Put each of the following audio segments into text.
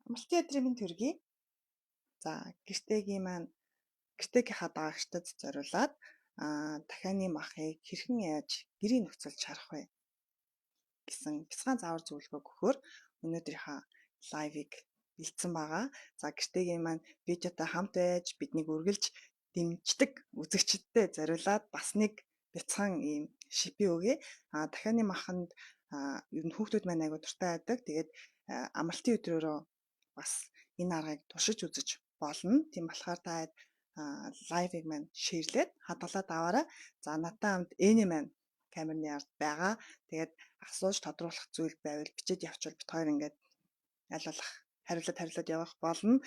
Амралтын өдрийн мэнд хүргэе. За, гэртээгийн маань гэртээгийнхаа дагагчдад зориулаад дахианы махыг хэрхэн яаж гэрийн нөхцөлд шарах вэ гэсэн бяцхан заавар зөвлөгөөг өгөхөөр өнөөдрийнхөө live-ыг бэлдсэн байгаа. За, гэртээгийн маань видеотой хамт байж биднийг үргэлж дэмждэг үзэгчдэд зориулаад бас нэг бяцхан ийм шипи өгье. Дахианы маханд ер нь хүүхдүүд маань айгуу дуртай байдаг. Тэгээд амралтын өдрөөрөө бас энэ аргыг туршиж үзэж болно. Тийм болохоор та live-ыг маань share-лээд хадгалаад аваарай. За, надтай хамт Эни маань камерны ард байгаа. Тэгээд асууж тодруулах зүйл байвал бичээд явуучвал бид хоёр ингээд аль болох хариулаад явах болно.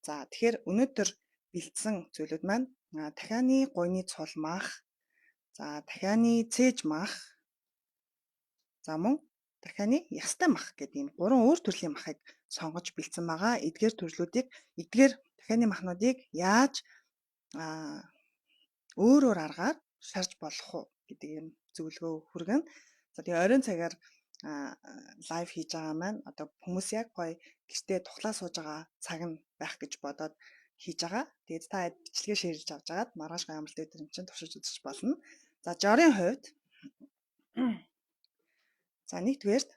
За, тэгэхээр өнөөдөр бэлдсэн зүйлүүд маань дахианы гуйны цул мах, за дахианы цээж мах, за мөн дахианы ястай мах гэдэг ийм гурван өөр төрлийн махыг сонгож бэлдсэн байгаа. Эдгээр төрлүүдийг, эдгээр дахианы махнуудыг яаж өөр өөр аргаар шарж болох уу гэдэг юм зөвлөгөө хүргэнэ. За, тэгээ оройн цагаар live хийж байгаа маань одоо хүмүүс яг гоё гэртээ тухлаа сууж байгаа цаг нь байх гэж бодоод хийж байгаа. Тэгээд та бичлэгээ share-лж авч агаад маргааш гоё амралтын өдөр юм чинь туршиж үзэж болно. За, жорын хувьд за нэгдүгээрт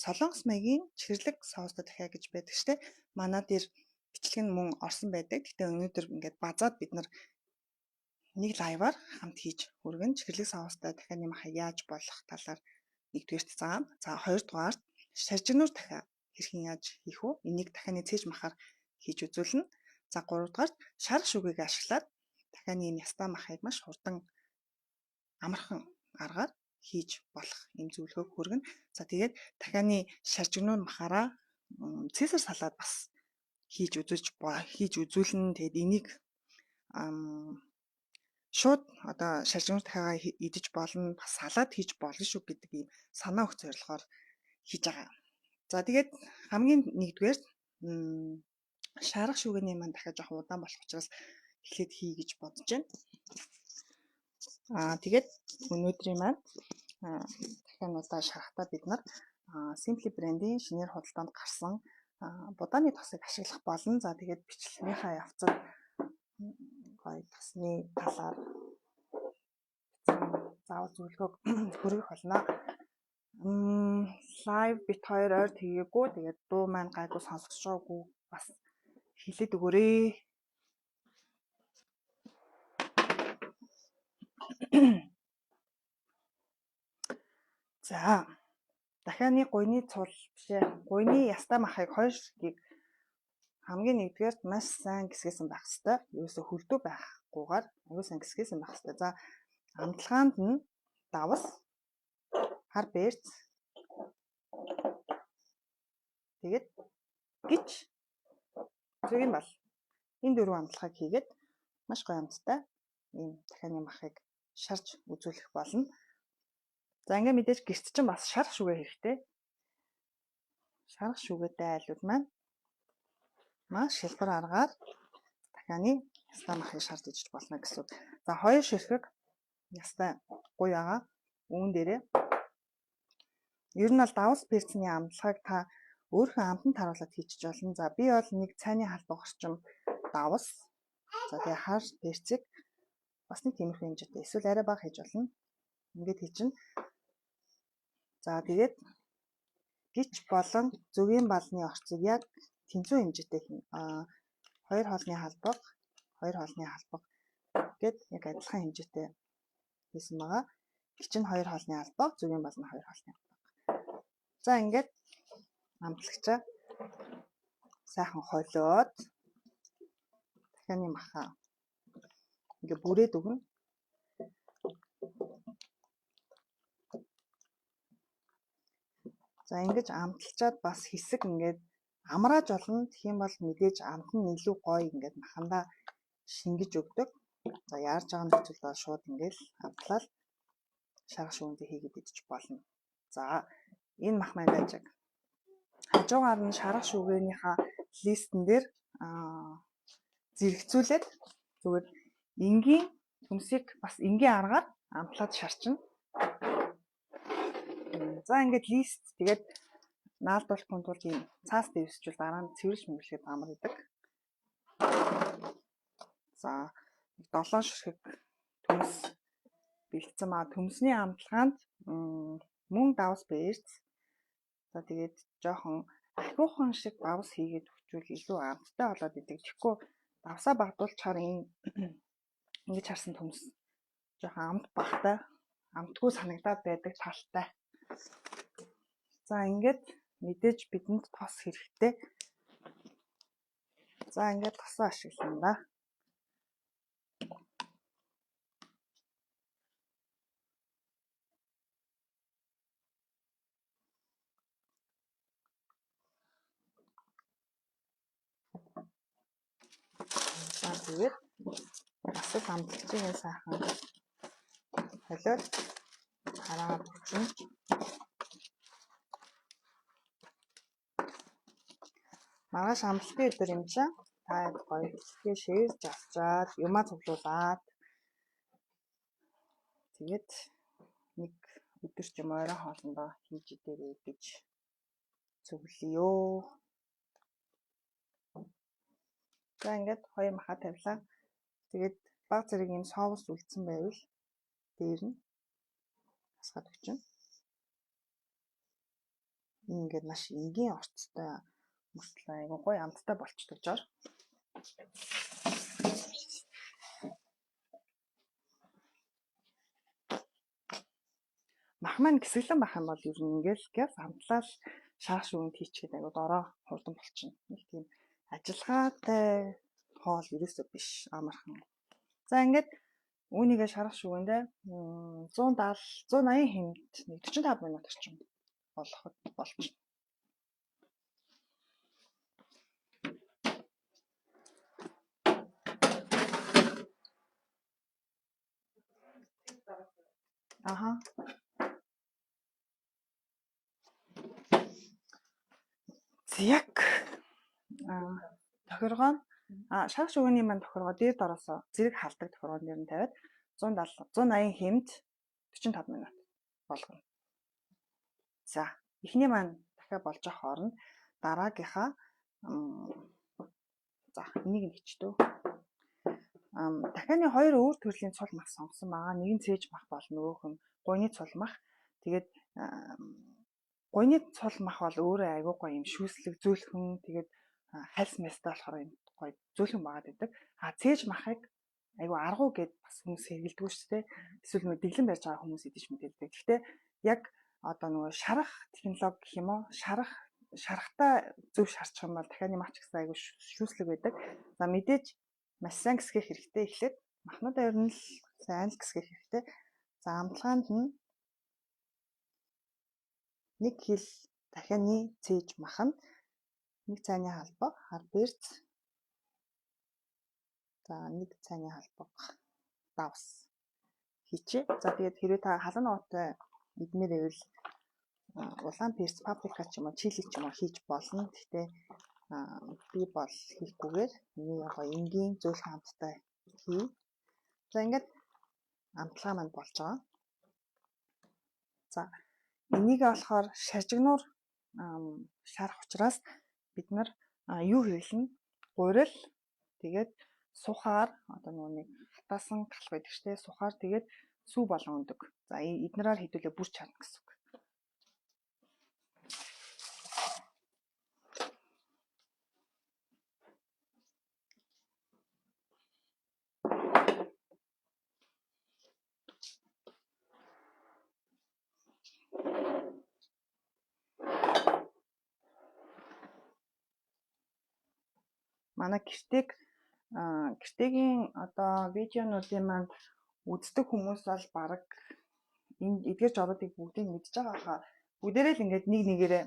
Солонгос маягийн чихэрлэг соустой дахиа гэж байдаг штэ. Манай дээр бичлэг нь мөн орсон байдаг. Гэхдээ өнөөдөр ингээд базаад бид нар нэг live-аар хамт хийж хүргэн. Чихэрлэг соустой дахианы махыг яаж болох талаар нэгдүгээрт заана. За, хоёрдугаарт шаржигнуур дахиа хэрхэн яаж хийх вэ? Энийг дахианы цээж махаар хийж үзүүлнэ. За, гуравдугаарт шарх шүгээг ашиглаад дахианы ийм ястаа махыг маш хурдан амархан аргаар хийж болох ийм зөвлөгөөг хүргэнэ. За, тэгээд дахианы шаржигнуур махаараа цэсар салаад бас хийж үзүүлнэ. Тэгээд энийг шууд одоо шаржигнуур дахиагаа идэж болно, бас салаад хийж болно шүү гэдэг ийм санаа өгөх зорилгоор хийж байгаа. За, тэгээд хамгийн нэгдүгээр шарах шүгэний маань дахиад жоохон удаан болох учраас эхлээд хий гэж бодож байна. Тэгээд өнөөдрийн маань дахиануудаа шарахтаа бид нар Simply брендийн шинээр худалдаанд гарсан будааны тосыг ашиглах болно. За, тэгээд бичлэгнийхаа явцад гоё тосны талаар заавал зөвлөгөөг хүргэх болно. Live бит хоёр ойр тгээгүй. Тэгээд дуу маань гайгүй сонсогдож байгаагүй бас хэлээд өгөөрэй. За, дахианы гуйны цул бишээ. Гуйны ястай махыг хоёр ширхгийг хамгийн нэгдүгээрт маш сайн гисгэсэн байх хэвээр. Ерөөсө хөлдөө байхгүйгээр аюу сайн гисгэсэн байх хэвээр. За, амталгаанд нь давс, хар перц, тэгээд гिच зөгийн бал. Энэ дөрвөн амталгааг хийгээд маш гоё амттай ийм дахианы махыг шарж үзүүлэх болно. За, ингээ мэдээж гэрт чинь бас шарх шүгэ хэрэгтэй. Шарх шүгэтэй айлууд маань маш хялбар аргаар дахианы ястай махыг шарж ижиж болно гэсэн үг. За, хоёр ширхэг ястай гуй байгаа. Үүн дээрээ ер нь бол давс перцний амтлагыг та өөрийнхөө амтанд харуулад хийчих болно. За, би бол нэг цайны халбаг орчим давс. За, тэгээ хар перцийг бас нэг тиймэрхүү хэмжээтэй эсвэл арай бага хийж болно. Ингээд хийчихнэ. За, тэгээд гिच болон зөгийн балны орцыг яг тэнцвэн хэмжээтэй хийнэ. 2 хоолны халбаг, 2 хоолны халбаг гэд яг адилхан хэмжээтэй хийсэн байгаа. Гिच нь 2 хоолны халбаг, зөгийн бал нь 2 хоолны халбаг. За, ингээд амтлагчаа сайхан холиод дахианы махаа ингээ бүрээд өгнө. За, ингэж амталчаад бас хэсэг ингээд амрааж болно. Тэгэх юм бол мэдээж амт нь илүү гоё ингээд махандаа шингэж өгдөг. За, яарж байгаа нөхцөлд бол шууд ингээд амтлаад шарга шүүндээ хийгээд идчих болно. За, энэ мах маань байж байгаа. Хажуугаар нь шарга шүгээнийхаа листэн дээр зэрэгцүүлээд зүгээр энгийн төмсийг бас энгийн аргаар амтлаад шарчна. За, ингээд лист тэгээд Наалдуулахын тулд ийм цаас дэвсчүүл дараа нь цэвэрлж мөвлөхэд амар идэг. За 7 ширхэг төмс бэлдсэн маа. Төмсний амтлагаанд мөн давс перц. За тэгээд жоохон ахиухан шиг давс хийгээд өгчүүл илүү амттай болоод идэг. Тэгэхгүй давсаа багтуулчихаар энэ ингэж харсан төмс жоохон амт багтай, амтгүй санагдаад байдаг талтай. За ингээд мэдээж бидэнд тос хэрэгтэй. За ингээд тосоо ашиглана да. За тэгээд бас л амтлагчийг сайхан холиод хараад өгчнө. Маргааш амралтын өдөр юм чинь та гоё бэлтгээ шээрж авчаад юмаа цуглуулад тэгээд нэг өдөр ч юм оройн хоолндоо хийж идээрэй гэж зөвлөё. За ингээд хоёр маха тавилаа. Тэгээд баг зэрэг ийм соус үлдсэн байвал дээр нь хасгаад өгчнө. Ингээд маш энгийн орцтой мөртлөө айгуу гоё амттай болчдөг жор. Мах маань гисгэлэн байх юм бол ер нь ингээл гяс амтлал шааш шүүнд хийчихэд айгуу дороо хурдан болчихно. Нэг тийм ажиллагаатай хоол ерөөсөө биш амархан. За ингээд үүнийгээ шарах шүгэндээ 170 180 хэмт нэг 45 минут орчим болоход болчихно. Аха. Яг тохиргоо нь шарах шүгэний маань тохиргоо дээр дороосоо зэрэг халдаг тохиргоон дээр нь тавиад 170 180 хэмт 45 минут болгоно. За эхний маань дахиад болж байгаа хооронд дараагийнхаа за энийг нь хийчдөө. Дахианы хоёр өөр төрлийн цул мах сонгосон байгаа. Нэг нь цээж мах бол нөгөөх нь гуйны цул мах. Тэгээд гуйны цул мах бол өөрөө айгүй гоё юм шүүслэг зөөлхөн тэгээд хальс мястай болохоор юм гоё зөөлхөн байгаад байдаг. А цээж махыг айгүй аргу гэд бас хүмүүс хэрэгэлдэггүй шүү дээ. Эсвэл нөгөө дэглэн барьж байгаа хүмүүс идэж мэдэлдэг. Гэхдээ яг одоо нөгөө шарах технологи гэх юм уу? Шарах шарахтаа зөв шарчих юм бол дахианы мах ч гэсэн айгүй шүүслэг байдаг. За мэдээж маш сайн гисгэх хэрэгтэй. Эхлээд махнуудаа ер нь л сайн л гисгэх хэрэгтэй. За амтлагаанд нь 1 хил дахианы цээж мах нь 1 цайны халбаг хар перц. За 1 цайны халбаг давс хийчээ. За тэгээд хэрвээ та халуун ногоотой идмээр байвал улаан перц, паприка ч юм уу, чили ч юм уу хийж болно. Гэхдээ би бол хийхгүйгээр миний яг энгийн зөөлхөн амттай хий. За ингээд амтлагаа маань болж байгаа. За энийг болохоор шажигнуур шарах учраас бид нар юу хэрэглэнэ? Гурил тэгээд сухаар одоо нөгөө нэг хатаасан талх байдаг штэ сухаар тэгээд сүү болон өндөг. За эднэрээр хэдүүлээ бүр чарна гэсэн үг. Манай гэртегийн одоо видеонуудын маань үздэг хүмүүс бол бараг энэ эдгээр жоруудыг бүгдийг мэдж байгаа хаа. Бүгдээрээ л ингээд нэг нэгээрээ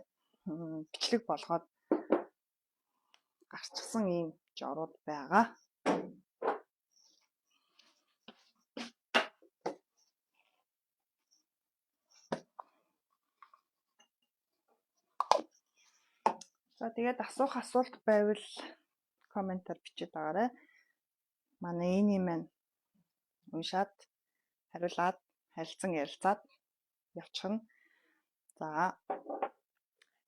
бичлэг болгоод гарчсан ийм жорууд байгаа. За тэгээд асуух асуулт байвал комментаар бичээд байгаарай. Манай эний маань уншаад хариулаад харилцан ярилцаад явчихна. За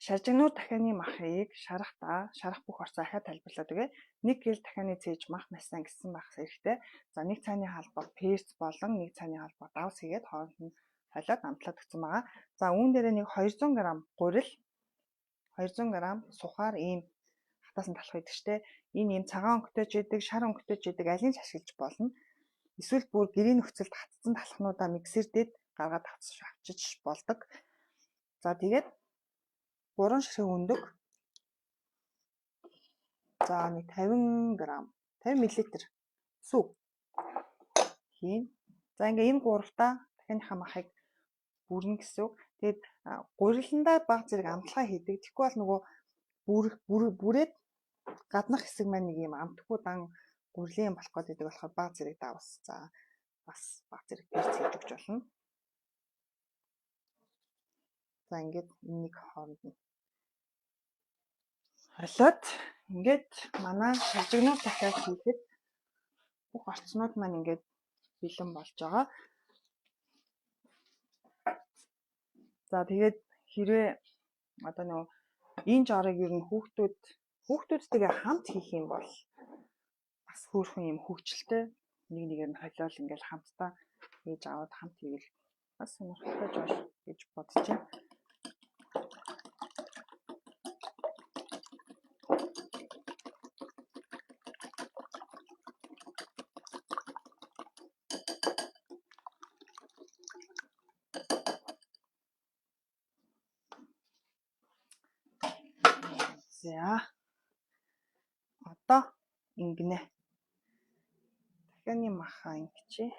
Шаржигнуур дахианы махыг шарахдаа шарах бүх орцоо ахиад тайлбарлаад өгье. 1 кг дахианы цээж мах маш сайн гисэн байх хэрэгтэй. За 1 цайны халбаг перц болон 1 цайны халбаг давс хийгээд хооронд нь холиод амтлаад өгсөн байгаа. За үүн дээрээ нэг 200 г гурил, 200 г сухаар ийм хатаасан талах байдаг штэ. Энэ ийм цагаан өнгөтэй ч идэг, шар өнгөтэй ч идэг алийг ч ашиглаж болно. Эсвэл бүр гэрийн нөхцөлд хатсан талхнуудаа миксердээд гаргаад авчиж болдог. За тэгээд 3 ширхэг өндөг. За нэг 50 г, 50 мл сүү хийн. За ингээ энэ гуравтаа дахиныхаа махыг бүрнэ гэсэн үг. Тэгээд гуриландаа баг зэрэг амталгаа хийдэг. Тэгэхгүй бол нөгөө бүрээд гаднах хэсэг маань нэг юм амтгүй дан гурилын болох гэдэг болохоор баг зэрэг давс. За бас баг зэрэг перц хийж өгч болно. За ингээд энийг хооронд нь холиод ингээд манай шаржигнуур дахиад хийхэд бүх орцнууд маань ингээд бэлэн болж байгаа. За тэгээд хэрвээ одоо нөгөө энэ жорыг ер нь хүүхдүүдтэйгээ хамт хийх юм бол бас хөөрхөн юм хөгжилтэй нэг нэгээр нь холиол ингээд хамтдаа хийж аваад хамт хийвэл бас сонирхолтой жор гэж бодож байна. За одоо ингэнэ. Дахианы махаа ингэчээ.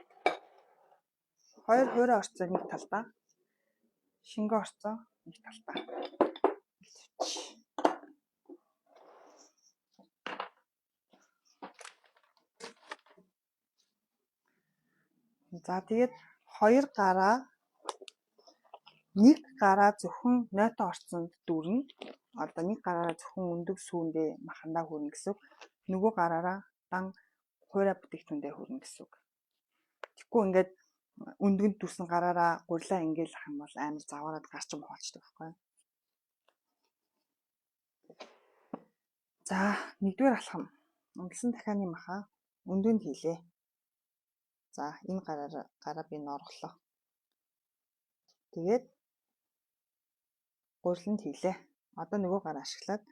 2 хуурай орцоо нэг талдаа, шингэн орцоо нэг талдаа. За тэгээд 2 гараа нэг гараа зөвхөн нойтон орцонд дүүрнэ. Одоо нэг гараараа зөвхөн өндөг сүүндээ махандаа хүрнэ гэсэн үг. Нөгөө гараараа дан хуурай бүтээгдэхүүндээ хүрнэ гэсэн үг. Тэгэхгүй ингээд өндгөнд дүрсэн гараараа гурилаа ингээл ах юм бол амар заваарад гарч юм хоолчдаг байхгүй юу? За нэгдүгээр алхам. Ундлсан дахианы махаа өндгөнд хийлээ. За энэ гараа би норглоо. Тэгээд гуриланд хийлээ. Одоо нөгөө гараа ашиглаад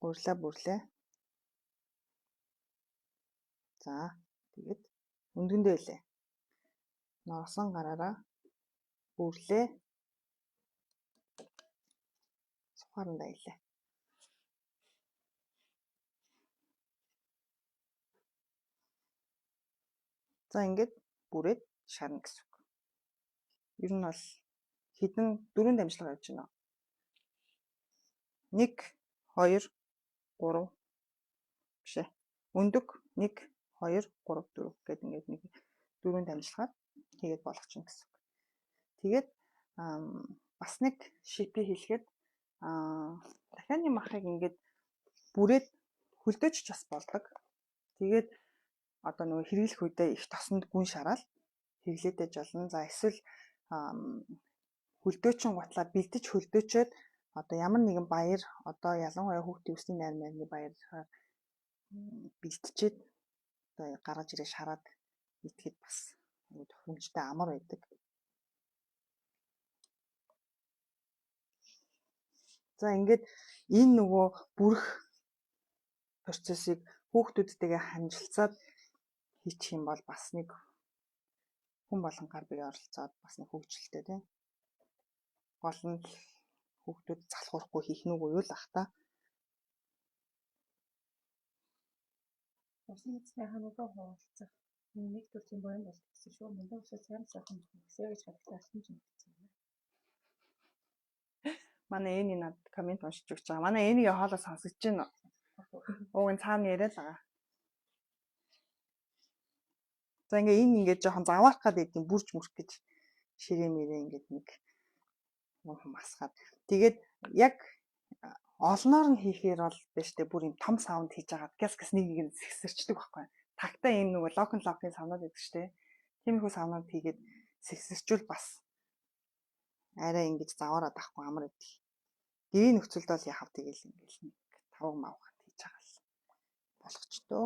гурилаа бүрлээ. За тэгээд өндгөндөө хийлээ. Норгосон гараараа бүрлээ. Сухаарандаа хийлээ. За ингээд бүрээд шарна гэсэн үг. Ер нь бол хэдэн дөрвөн дамжлага явж байна. 1 2 3 биш ээ. Өндөг 1 2 3 4 гэдэг ингээд нэг дөрвөн дамжлагаар хийгээд болгочихно гэсэн үг. Тэгээд бас нэг шипи хэлэхэд дахианы махыг ингээд бүрээд хөлдөөч бас болдог. Тэгээд одоо нөгөө хэрэглэх үедээ их тосонд гүн шараал хэрэглээд байж болно. За эсвэл хөлдөөчин гутлаа бэлдэж хөлдөөчөөд одоо ямар нэгэн баяр одоо ялангуяа хүүхдийн үсний найр найрны баяраар бэлтжээд одоо гаргаж ирээ шараад идэхэд бас тохиромжтой амар байдаг. За ингээд энэ нөгөө бүрэх процессыг хүүхдүүдтэйгээ хамжилцаад хийчих юм бол бас нэг хүн болгон гар бие оролцоод бас нэг хөгжилтэй тийм. Гол нь хүүхдүүд залхуурахгүй хийх нүг юу л ах та. Усан эзний хамаагүй хуваалцах нэг төрлийн буян болдог гэсэн шүү. Мундаг усаа сайн сайхан бүхсээ гэж хадгалсан алтан чимэгдсэн юм. Манай Эни над коммент уншиж өгч байгаа. Манай Энигийн хоолой сонсогдож байна. Ууг нь цаана яриад байгаа. За ингээ энэ ингээд жоохон заваарах гад идэв бүрж мөрөх гэж ширээ мэрээ ингээд нэг юм хум асгаад. Тэгээд яг олноор нь хийхээр бол биш үү бүр юм том саунд хийж агаад гяс гяс нэг нэг нь сэгсэрчдэг байхгүй. Тагтаа ийм нөгөө локон локны савнууд байдаг штэ. Тиймэрхүү савнууд хийгээд сэгсэрчүүл бас арай ингэж заваарад авахгүй амар байдаг. Гэрийн нөхцөлд бол яхав тэгэл ингээл нэг тавг мавхад хийж байгаа л болгочдоо.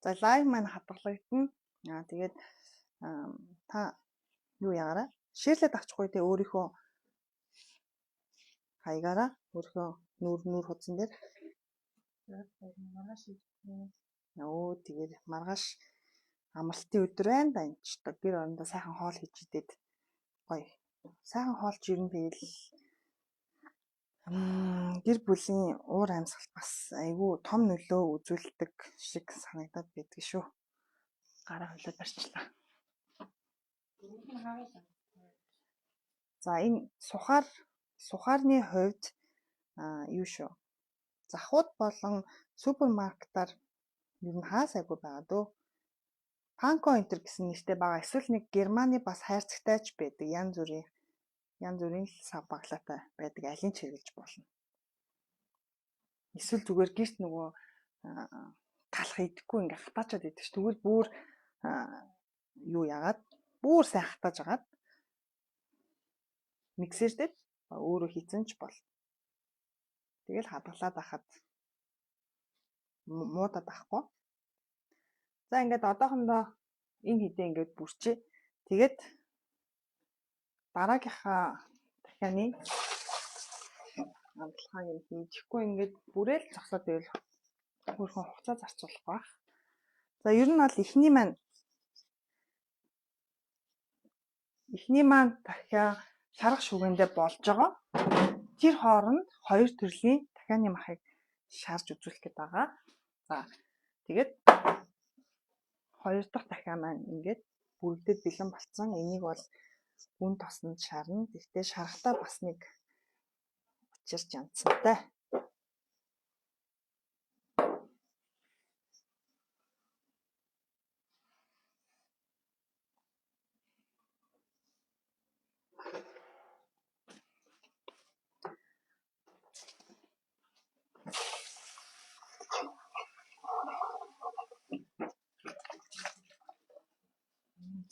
За live маань хадгалагдана. Аа тэгээд та юу ягаараа share лээд авчихгүй те өөрийнхөө хаягаараа өөрийнхөө нүүр хуудсан дээр. Өө тэгээд маргааш амралтын өдөр байна да энэ ч одоо гэр орондоо сайхан хоол хийж идээд гоё. Сайхан хоол ч ер нь тэгэл гэр бүлийн уур амьсгалт бас айгүй том нөлөө үзүүлдэг шиг санагдаад байдаг шүү. Гараа хөлөө барьчлаа. За энэ сухарны хувьд юу шүү. Захууд болон супермаркетаар ер нь хаа сайгүй байгаа дөө. Панко энтер гэсэн нэртэй байгаа. Эсвэл нэг Германы бас хайрцагтай ч байдаг. Янз бүрийн л сав баглаатай байдаг. Алийг ч хэрэглэж болно. Эсвэл зүгээр гэрт нөгөө талах идэхгүй ингээ хатаачаад идэг ш. Тэгвэл бүр юу яагаад бүр сайн хатааж агаад миксер дээр өөрөө хийцэн ч бол. Тэгэл хадгалаад ахад муудаад ахгүй. За ингээд одоохондоо энэ хэдэн ингээд бүрчээ. Тэгээд дараагийнхаа дахианы амталгааг юм хийчихгүй ингээд бүрээл зогсоод байвал хөөрхөн хугацаа зарцуулах байх. За ер нь бол эхний маань дахиа шарах шүгэндээ болж байгаа. Тэр хооронд хоёр төрлийн дахианы махыг шарж үзүүлэх гээд байгаа. За тэгээд хоёр дахь дахиа маань ингээд бүрэгдээд бэлэн болцсон. Энийг бол гүн тосонд шарна. Гэхдээ шарахтаа бас нэг учирч янзсантай.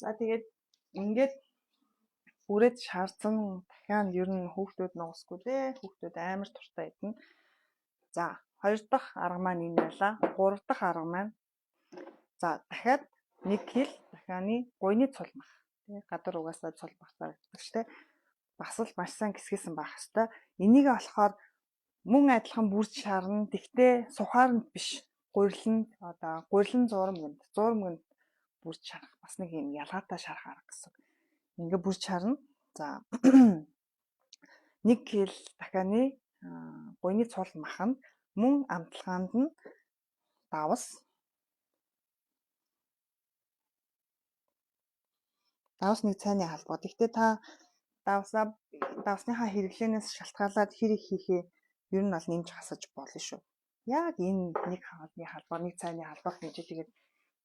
За тэгээд ингээд бүрээд шаардсан дахиад ер нь хүүхдүүд нугасгүй дээ. Хүүхдүүд амар туртай идэнэ. За хоёр дахь арга маань энэ байлаа. Гурав дахь арга маань за дахиад 1 кг дахианы гуйны цул мах. Тэ гадар угаасаа цул махтаа гэдэг ч тэ бас л маш сайн гисгэсэн байх хэвээр. Энийг болохоор мөн адилхан бүрж шарна. Тэгтээ сухаар нь биш. Гурилан одоо гурилан зуурмагт бүрж шарах бас нэг юм ялгаатай шарах арга гэсэн. Ингээ бүрж шарна. За 1 кг дахианы гуйны цул мах нь мөн амталгаанд нь давс нэг цайны халбаа. Гэхдээ та давсныхаа хэрэглээнээс шалтгаалаад хэр их хийхээ ер нь бол нэмж хасаж болно шүү. Яг энэ нэг хаалны халбаа, нэг цайны халбаа хэмжээ тэгээд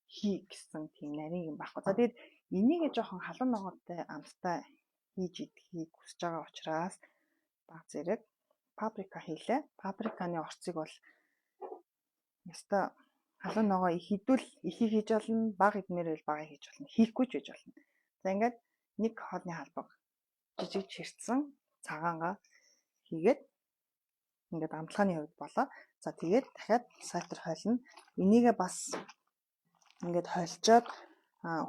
хий гэсэн тийм нарийн юм байхгүй. За тэгээд энийг жоохон халуун ногоотой амттай хийж идэхийг хүсэж байгаа учраас баг зэрэг паприка хийлээ. Паприканы орцыг бол ёстой халуун ногоо их идвэл ихийг хийж болно, бага идмээр байвал бага хийж болно, хийхгүй ч байж болно. За ингээд нэг хоолны халбаг жижиг чиртсэн цагаангаа хийгээд ингээд амтлагын хувьд болоо. За тэгээд дахиад сайтар хойлно. Энийгээ бас ингээд хойлчоод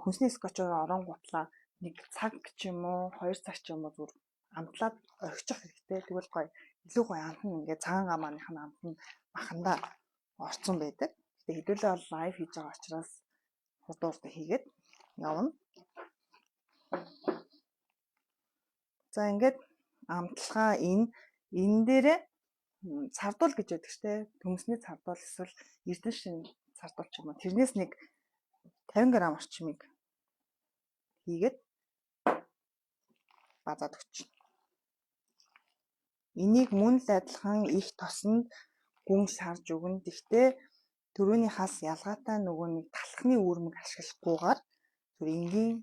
хүнсний скотчоор оронгуутлаа нэг цаг ч юм уу, 2 цаг ч юм уу зүгээр амтлаад орхичих хэрэгтэй. Тэгвэл гоё илүү гоё амт нь ингээд цагаан гамааных нь амт нь махандаа орцсон байдаг. Гэтэ хэдүүлээ бол лайв хийж байгаа учраас хурдан хурдан хийгээд явна. За ингээд амталгаа энэ дээрээ цардуул гэж байдаг штэ. Төмсний цардуул эсвэл эрдэнэ шин цардуул ч юм уу. Тэрнээс нэг 50 г орчмыг хийгээд базаад өгч. Энийг мөн л адилхан их тосонд гүн шарж өгнө. Гэхдээ түрүүний хас ялгаатай нөгөө нэг талхны үүрмэг ашиглахгүйгээр түр энгийн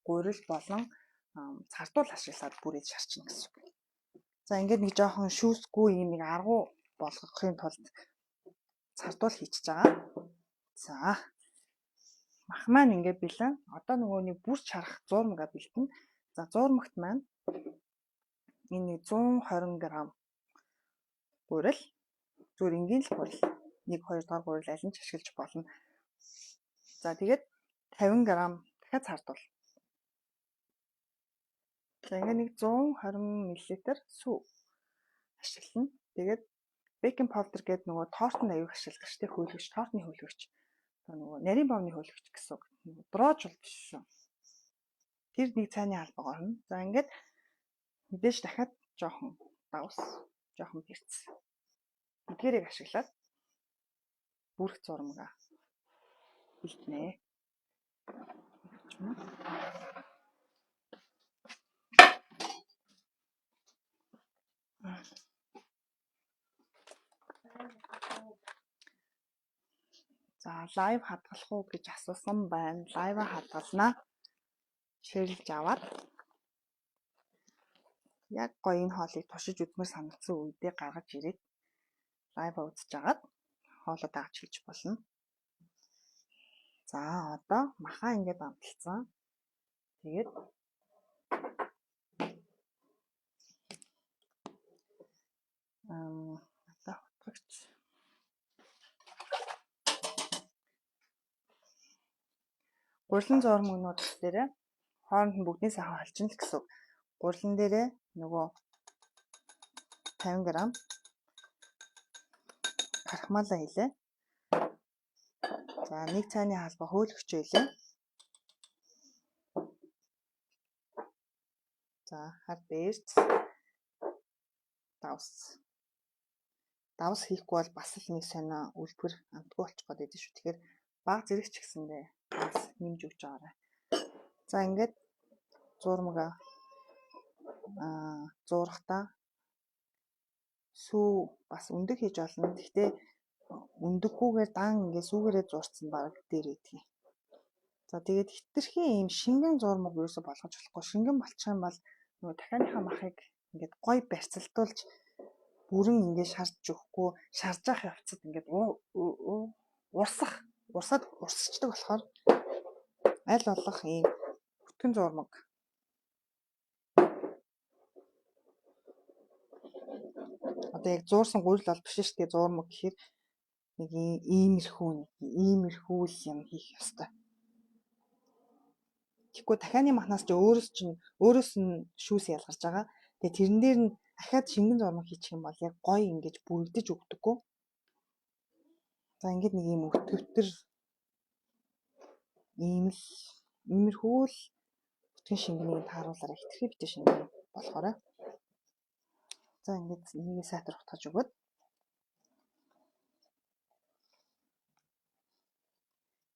гурил болон цардуул ашиглаад бүрээд шарчна гэсэн үг. За ингээд нэг жоохон шүүсгүй юм нэг аргу болгохын тулд цардуул хийчихэж байгаа. За, мах маань ингээ бэлэн. Одоо нөгөө нэг бүрч харах зуурмага бэлтэнэ. За, зуурмагт маань энэ 120 г гурил, зүгээр энгийн л гурил, 1 2 дугаар гурил аль нь ч ашиглаж болно. За, тэгээд 50 г дахиад цардуул. За, ингээ нэг 120 мл сүү ашиглана. Тэгээд baking powder гэдэг нөгөө тортонд аюух ашигладаг шүү дээ, хөөлгөч, тортны хөөлгөч. Одоо нөгөө нарийн бовны хөөлгөч гэсэн үг. Нөгөө дрож бол биш шүү. Тэр нэг цайны халбаг орно. За, ингээд мэдээж дахиад жоохон давс, жоохон перц. Эдгээрийг ашиглаад бүрх зурмага бэлтнэ. За, live хадгалах уу гэж асуусан байна. Live аа хадгалнаа. Share лж аваад яг гоё энэ хоолыг туршиж үзмээр санагдсан үедээ гаргаж ирээд live аа үзэж агаад хоолоо дагаж хийж болно. За, одоо махаа ингээд амталцсан. Тэгээд одоо хутгагч гурилан зуурмагнууд дээр хооронд нь бүгдний сайхан холчин л гэсэн үг. Гурилан дээрээ нөгөө 50 г крахмалаа хийлээ. За, нэг цайны халбаа хөөлгөч хийлээ. За, хар дээрц давс. Давс хийхгүй бол бас л нэг сонио үлбэр амтгүй болчих гээд байдаг шүү. Тэгэхээр баг зэрэг ч гэсэндээ бас нэмж өгч байгаарай. За, ингээд зуурмага зуурахтаа сүү бас өндөг хийж болно. Гэхдээ өндөггүйгээр дан ингээд сүүгээрээ зуурсан баг дээр идэх. За, тэгээд хэтэрхий ийм шингэн зуурмаг ерөөсө болгож болохгүй. Шингэн болчих юм бол нөгөө дахианыхаа махыг ингээд гоё барьцалдуулж бүрэн ингээд шарж өгөхгүй, шарж явах явцад ингээд урсаад урсчдаг болохоор аль болох ийм өтгөн зуурмаг одоо яг зуурсан гурил бол биш шүү дээ, зуурмаг гэхээр нэг иймэрхүү нэг иймэрхүү л юм хийх ёстой. Тэгэхгүй дахианы махнаас ч өөрөөс нь шүүс ялгарч байгаа. Тэгээ тэрэн дээр нь ахиад шингэн зурмаг хийчих юм бол яг гоё ингэж бүрэгдэж өгдөггүй. За, ингээд нэг ийм өтгөвтөр ийм л иймэрхүү л өтгөн шингэнийг тааруулаарай. Хэтэрхий битээ шингэн болохоорой. За, ингээд энийгээ сайтар хутгаж өгөөд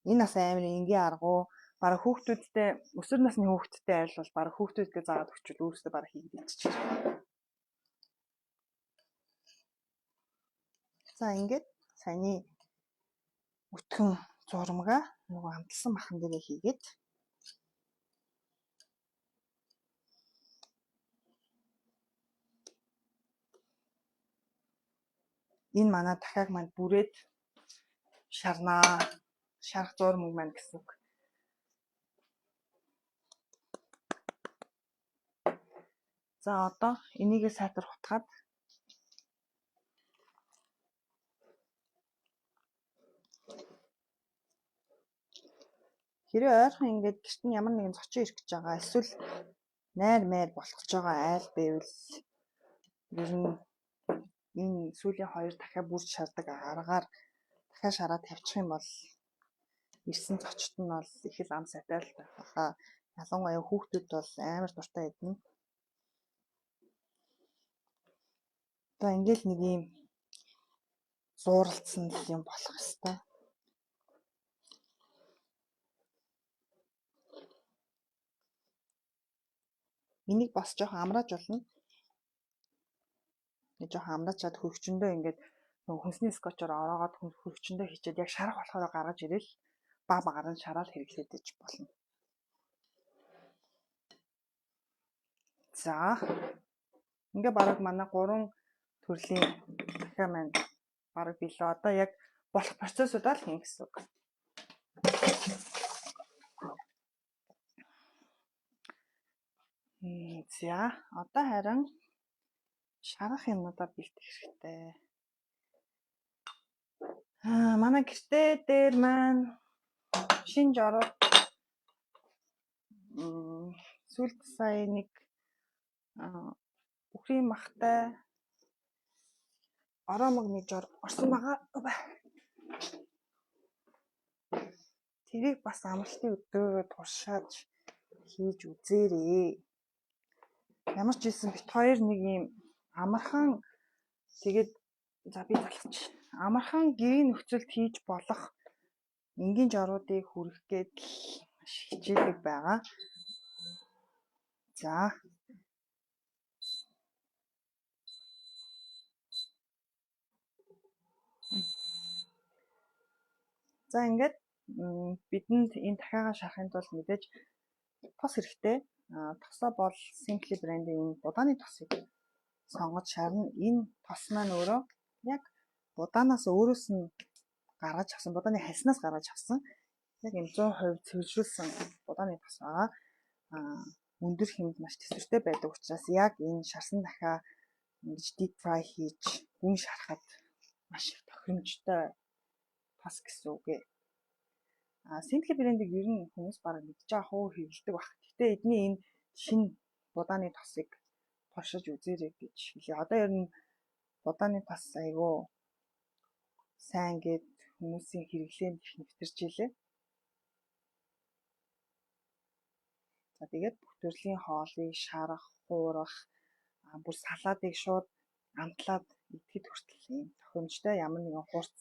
энэ бас амар энгийн аргуу. Бараг хүүхдүүдтэй, өсвөр насны хүүхдтэй айл бол бараг хүүхдүүдгээ заагаад өгчвөл өөрсдөө бараг хийгээд идчихэж. За, ингээд саяны өтгөн зурмага нөгөө амталсан махан дээрээ хийгээд энэ манай дахиаг маань бүрээд шарнаа. Шарах зурмаг маань гэсэн үг. За, одоо энийгээ сайтар хутгаад хэрэг ойрхон ингээд гэрт нь ямар нэгэн зочин ирэх гэж байгаа эсвэл найр майр болох гэж байгаа айл байвал ер нь энэ сүүлийн хоёр дахиад бүрж шардаг аргаар дахиад шараад тавьчих юм бол ирсэн зочд нь бол их л ам сайтай л байх хаа. Ялангуяа хүүхдүүд бол амар дуртай идэнэ. За, ингээл нэг ийм зууралдсан л юм болох ёстой. Энийг бас жоохон амрааж болно. Нэг жоохон амраачаад хөргөчөндөө ингээд нөгөө хүнсний скотчоор ороогоод хөргөчөндөө хийчихэд яг шарах болохоор гаргаж ирэл баг багаар нь шараал хэрэглээд иж болно. За, ингээ бараг манай 3 төрлийн дахиа маань бараг билээ. Одоо яг болох процессуудаа л хийн гэсэн үг. За, одоо харин шарах юмнуудаа бэлтгэх хэрэгтэй. Манай гэртээ дээр маань шинэ жорууд сүүлд сая нэг үхрийн махтай ороомог нэг жор орсон байгаа. Тэрийг бас амралтын өдрөөрөө туршааж хийж үзээрэй. Ямар ч хэлсэн бит хоёр нэг юм амархан, тэгээд за би залхач. Амархан гэрийн нөхцөлд хийж болох энгийн жоруудыг хүргэх гээд маш хичээдэг байгаа. За. За, ингээд бидэнд энэ дахиагаа шарахын тулд мэдээж тос хэрэгтэй. Тосоо бол Simply брендийн энэ будааны тосыг сонгож шарна. Энэ тос маань өөрөө яг будаанаас өөрөөс нь гаргаж авсан, будааны хальснаас гаргаж авсан яг юм 100% цэвэршүүлсэн будааны тос байгаа. Өндөр хэмд маш төсвөртэй байдаг учраас яг энэ шарсан дахиа ингэж deep fry хийж гүн шарахад маш их тохиромжтой тос гэсэн үг ээ. Simply брендийг ер нь хүмүүс бараг мэдж байгаа хуу хэрэглэдэг баг. Гэхдээ эдний энэ шинэ будааны тосыг туршиж үзээрэй гэж хэлье. Одоо ер нь будааны тос айгүй сайн гээд хүмүүсийн хэрэглээнд их нэвтэрч илээ. За, тэгээд бүх төрлийн хоолыг шарах, хуурах, бүр салаадыг шууд амтлаад идэхэд хүртэл ийм тохиромжтой, ямар нэгэн хурц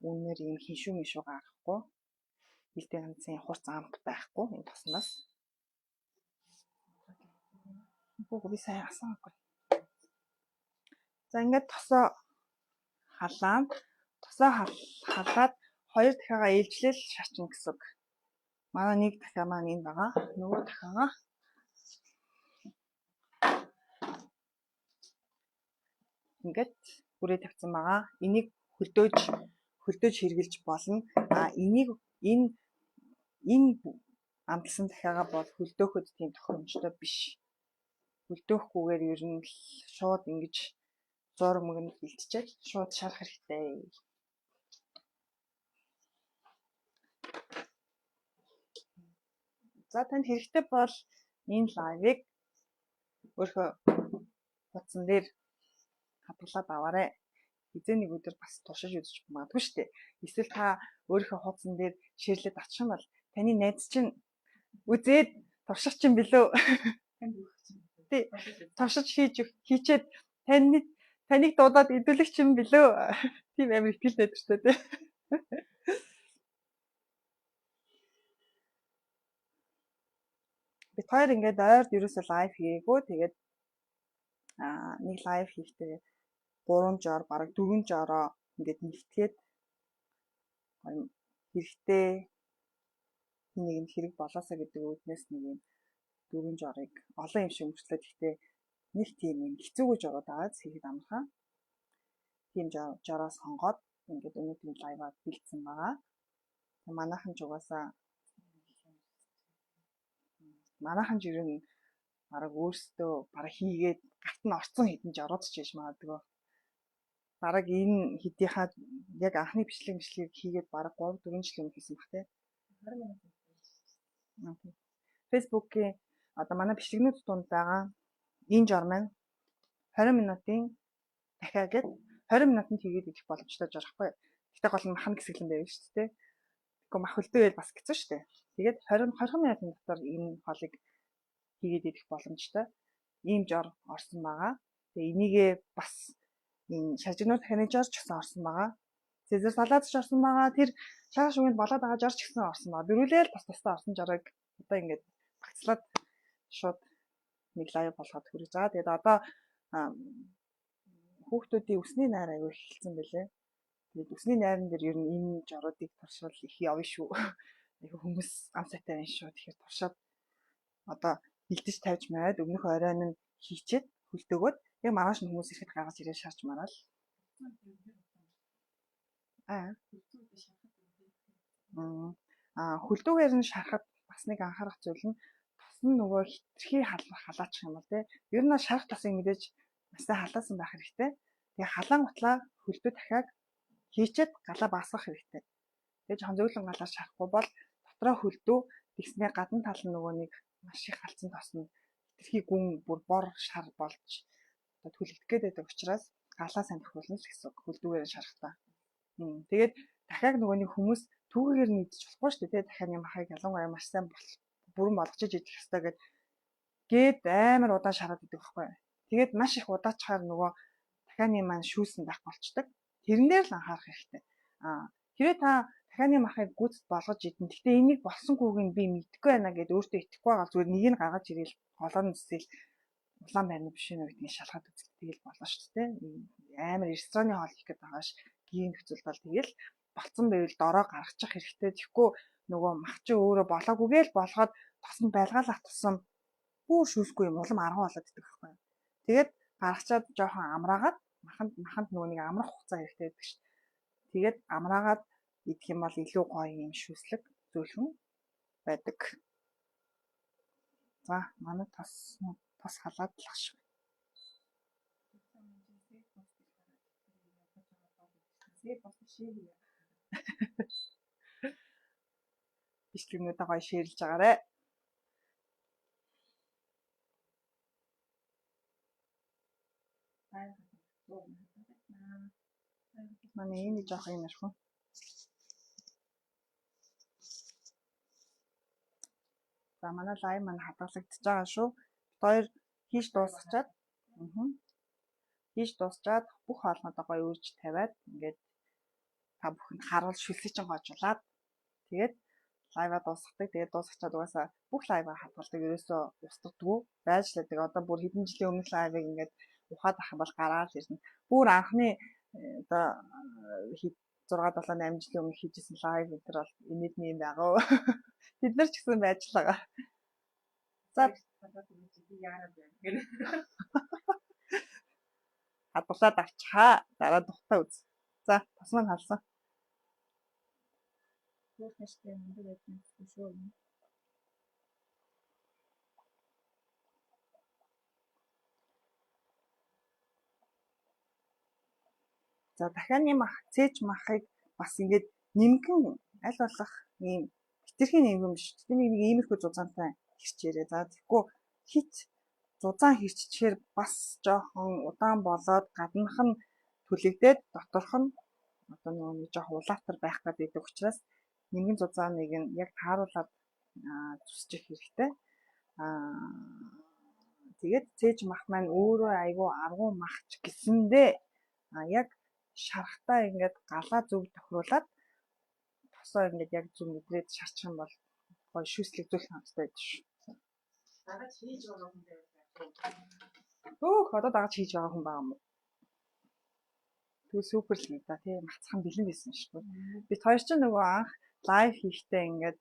үнээр ийм хиншүү мишүү гарахгүй, хилтэй ганцын хурц амт байхгүй энэ тосноос. Үгүй, би сайн асаагүй. За, ингээд тосоо халаана. Тосоо халаад хоёр дахиагаа ээлжлэл шарчна гэсэн үг. Манай нэг дахиа маань энэ байгаа. Нөгөө дахиагаа ингээд хүрээ тавьсан байгаа. Энийг хөлдөөж хөлдөөж хэрглэж болно. А энийг энэ амтлсан дахиагаа бол хөлдөөхөд тийм тохиромжтой биш. Хөлдөөхгүйгээр ер нь л шууд ингэж зуур мөгөнд бэлтжээд шууд шарах хэрэгтэй. За, танд хэрэгтэй бол энэ live ыг өөрийнхөө утсан дээр хадгалаад аваарай. Хэзээ нэг өдөр бас туршиж үзэж магадгүй шүү дээ. Эсвэл та өөрийнхөө хуудсан дээр share лээд авчих юм бол таны найз чинь үзээд турших чинь билүү? Танд өгөх чинь. Тий. Туршиж хийж хийчээд таныг дуудаад идүүлэх чинь билүү? Тийм амар итгэл найдвартай, тий. Бид хоёр ингээд ойрд ерөөсөө live хийгээгүй. Тэгээд нэг live хийхдээ 3 жор, бараг 4 жороо ингээд нэгтгээд хэрэгтэй нэг хэрэг болоосаа гэдэг үүднээс нэг юм дөрвөн жорыг олон юм шиг өнгөрчлөө. Гэхдээ нэг тийм юм хэцүүгүй жорууд аваад хийхэд амархан. Тийм жороо сонгоод ингээд өнөөдрийн live аа бэлдсэн байгаа. Манайхан ч угаасаа манайхан ч ер нь бараг өөрсдөө бараг хийгээд гарт нь орцсон хэдэн жорууд ч хийж магадгүй. Бараг энэ хэдийнхаа яг анхны бичлэг мичлэгийг хийгээд бараг 3 4 жилийн өмнө хийсэн баг, тий. 20 минут. Facebook-ийн одоо манай бичлэгнүүд дунд байгаа энэ жор маань 20 минутын дахиа гээд 20 минутанд хийгээд идэх боломжтой жор ахгүй. Гэхдээ гол нь махан хэсэглэн байв шүү дээ. Тэгэхгүй мах хөлдөө байл бас хэцүү шүү дээ. Тэгээд 20 20 минутын дотор энэ хоолыг хийгээд идэх боломжтой ийм жор орсон байгаа. Тэгээ энийгээ бас энэ шажигнуур дахины жор ч гэсэн орсон байгаа. Цезар салат ч орсон байгаа. Тэр шааш шүгэнд болоод байгаа жор ч гэсэн орсон байгаа. Дөрвөлээл тус тусдаа орсон жорыг одоо ингээд багцлаад шууд нэг live болгоод хүргэж байгаа. Тэгээд одоо хүүхдүүдийн үсний найр аягүй эхэлсэн байлээ. Тэгээд үсний найран дээр ер нь энэ жоруудыг туршвал их явна шүү. Айгүй хүмүүс ам сайтай байна шүү. Тэгэхээр туршаад одоо бэлдэж тавьж маад өмнөх оройн нь хийчээд хөлдөөгөөд яг маргааш нь хүмүүс ирэхэд гаргаж ирээ шарж мараал. Аа. Хөлдүүгээр нь шарахад бас нэг анхаарах зүйл нь тос нь нөгөө хитрхи халаачих юм бол тий. Ер нь шарах тосыг мэдээж маш сайн халаасан байх хэрэгтэй. Тэгээ халаангутлаа хөлдөө дахиад хийчээд галаа баасгах хэрэгтэй. Тэгээ жоохон зөөлөн галаар шарахгүй бол дотроо хөлдөө тэгснээ гадна тал нь нөгөө нэг маш их халдсан тос нь хитрхи гүн бүр бор шар болж одоо түлэгдэх гээд байдаг учраас галаа сайн тохируулна л гэсэн үг хөлдүүгээр шарахтаа. Тэгээд дахиад нөгөө нэг хүмүүс түүгээр нь идчих болохгүй шүү дээ. Дахиад юм махыг ялангуяа маш сайн бүрэн болгож идэх ёстой гээд амар удаан шараад идэх байхгүй. Тэгээд маш их удаачхаар нөгөө дахианы маань шүүсэн байх болчдөг. Тэрэн дээр л анхаарах хэрэгтэй. Хэрвээ та дахианы махыг гүйцэд болгож идэн. Гэхдээ энийг болсонгүйг нь би мэдэхгүй байна гэд өөртөө итгэхгүй байгаа зүгээр нэг нь гаргаж ирээл голоор нь зүсэл улаан байна биш үү гэдгийг шалгаад үзэх тэгэл болно шүү дээ. Амар рестораны хоол хийх гээд байгаа ш. Гин нөхцөл бол тэгэл болцсон байвал дороо гаргачих хэрэгтэй. Тэгэхгүй нөгөө мах чи өөрөө болоогүйгээл болгоод тосонд байлгаалах тусам бүр шүүсгүй юм улам арган болоод идэх байхгүй. Тэгээд гаргачаад жоохон амраагаад маханд нөгөө нэг амрах хугацаа хэрэгтэй байдаг шүү. Тэгээд амраагаад идэх юм бол илүү гоё юм шүүслэг зөөлхөн байдаг. За манай тос халаад л ах шиг. Бичлэгнүүдээ гоё шеэрлж агаарэ. Манай энэ жоох юм ярих уу? За манай live маань хадгалагдчихж байгаа шүү. Бид хоёр хийж дуусгачаад хийж дуусчаад бүх хоолнуудаа гоё үрж тавиад ингээд та бүхэнд харуул шүлсэж гоожуулаад тэгээд live аа дуусгадаг. Тэгээд дуусгачаад угаасаа бүх live аа хадгалдаг. Ерөөсөө устгадаггүй байж л байдаг. Одоо бүр хэдэн жилийн өмнөх live ыг ингээд ухаад ах юм бол гараад ирнэ. Бүр анхны одоо 6 7 8 жилийн өмнө хийжсэн live энэ төр бол инээдний юм байгаа. Бид нар ч гэсэн байж л байгаа. За хадгалаад авчихаа. Дараа тухтай үз. За тос маань халсан. За дахианы мах, цээж махыг бас ингээд нэмгэн аль болох ийм хэтэрхий нэмгэн биш. Тэний нэг иймэрхүү зузаантай хэрчээрээ. За тэгэхгүй хит зузаан хэрччихээр бас жоохон удаан болоод гаднах нь түлэгдээд доторх нь одоо нөгөө нэг жоохон улаатар байх гэдэг учраас нэмгэн зузааныг нь яг тааруулаад зүсчих хэрэгтэй. Тэгээд цээж мах маань өөрөө айгүй аргу махч гэсэндээ яг шарахтаа ингээд галаа зөв тохируулаад тосоо ингээд яг зөв мэдрээд шарчих юм бол гоё шүүслэг зүйл хамттай байдаг шүү. Дагаж хийж байгаа хүн байвал Өөх одоо дагаж хийж байгаа хүн байгаа юм уу? Тэгвэл супер л юм да тий мацхан бэлэн байсан шүү. Бид хоёр ч нөгөө анх live хийхдээ ингээд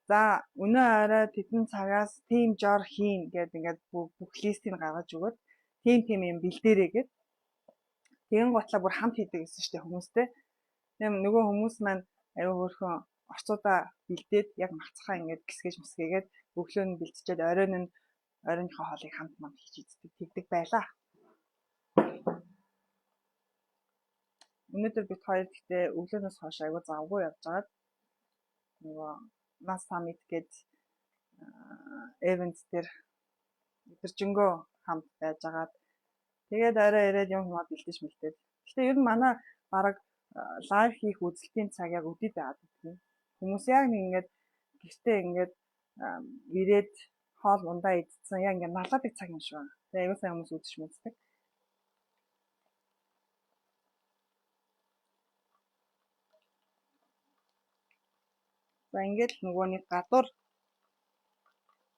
за өнөө орой тэдэн цагаас тим жор хийн гэд ингээд бүх листийг гаргаж өгөөд тим тим юм бэлдээрээ гэд тэгэн гутлаа бүр хамт хийдэг гэсэн шүү дээ хүмүүстэй. Тийм нөгөө хүмүүс маань аюу хөөрхөн орцуудаа бэлдээд яг мацхаа ингээд гисгэж мэсгээгээд өглөө нь бэлтжээд оройн нь оройнхоо хоолыг хамт манд хийж иддэг тэгдэг байлаа. Өнөөдөр бид хоёр гэхдээ өглөөнөөс хойш айгүй завгүй явж байгаад нөгөө Нас Summit гээд event дээр өдөржингөө хамт байжгаад тэгээд орой ирээд юм хумаа бэлдэж мэлдээд. Гэхдээ ер нь манай бараг live хийх үзэлтийн цаг яг өдөрт байгаад байдаг. Хүмүүс яг нэг ингээд гэртээ ингээд ирээд хоол ундаа идсэн яг ингээд налаадаг цаг юм шиг байна. Тэгээ аюул сайн хүмүүс үзэж мэддэг. За ингээд нөгөө нэг гадуур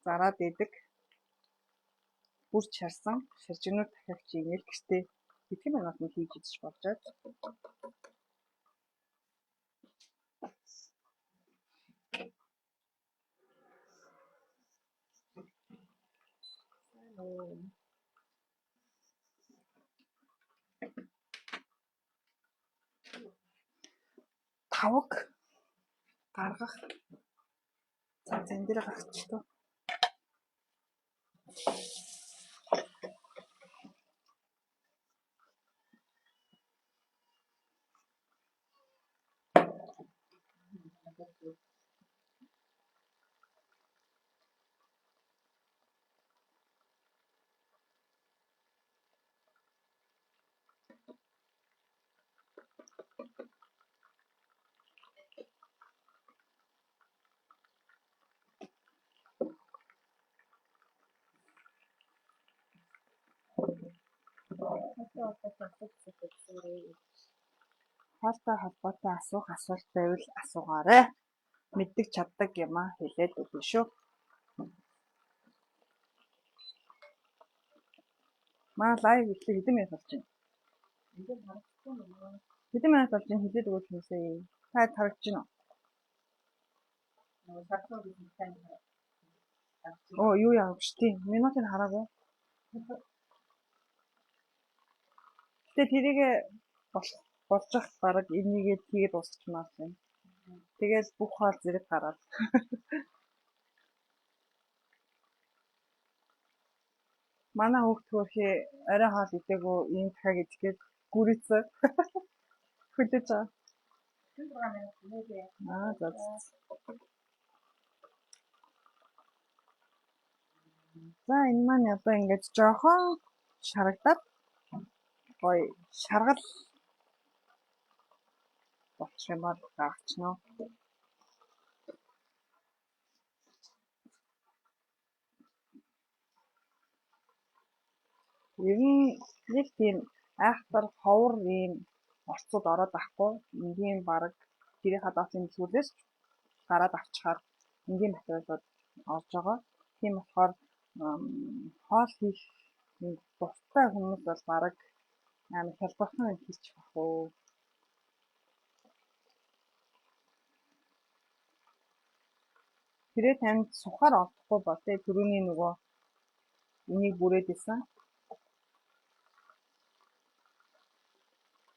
зараад идэг бүр чарсан шаржигнуур дахиагч ингээл гэртээ хэдхэн минутанд хийж идэж болж байгаа. Таваг Гаргах. За зэн дээр гаргачих тоо. Хоолтой холбоотой асуух асуулт байвал асуугаарай. Мэддэг чаддаг юмаа хэлээд өгнө шүү. Манай live бичлэг хэдэн минут болж байна? Хэдэн минут болж байна хэлээд өгөөч хүмүүсээ. Та харагдаж байна уу? Оо юу яав биш тийм. Минутыг хараагүй. Гэтэ тэрийг болох болж ах бараг энийгээ тэгээд дуусчихмаар юм. Тэгэл бүх хоол зэрэг гараад. Манай хүүхд хөөрхий орой хоол идээгүй ийм дахиад идэх гээд гүрийцээ. Хүлээж байгаа. Аа за. За энэ маань одоо ингэж жоохон шарагдаад гоё шаргал болчих юм бол гаргачихна. Ер нь нэг тийм айхтар ховор ийм орцууд ороод авахгүй энгийн бараг тэрийнхаа доотлын зүйлээс гараад авчихаар энгийн материалууд орж байгаа. Тийм болохоор хоол хийх дуртай хүмүүс бол бараг амар хялбархан юм хийчих бах уу. Тэрээ танд сухаар олдохгүй бол тэ түрүүний нөгөө энийг бүрээд исэн.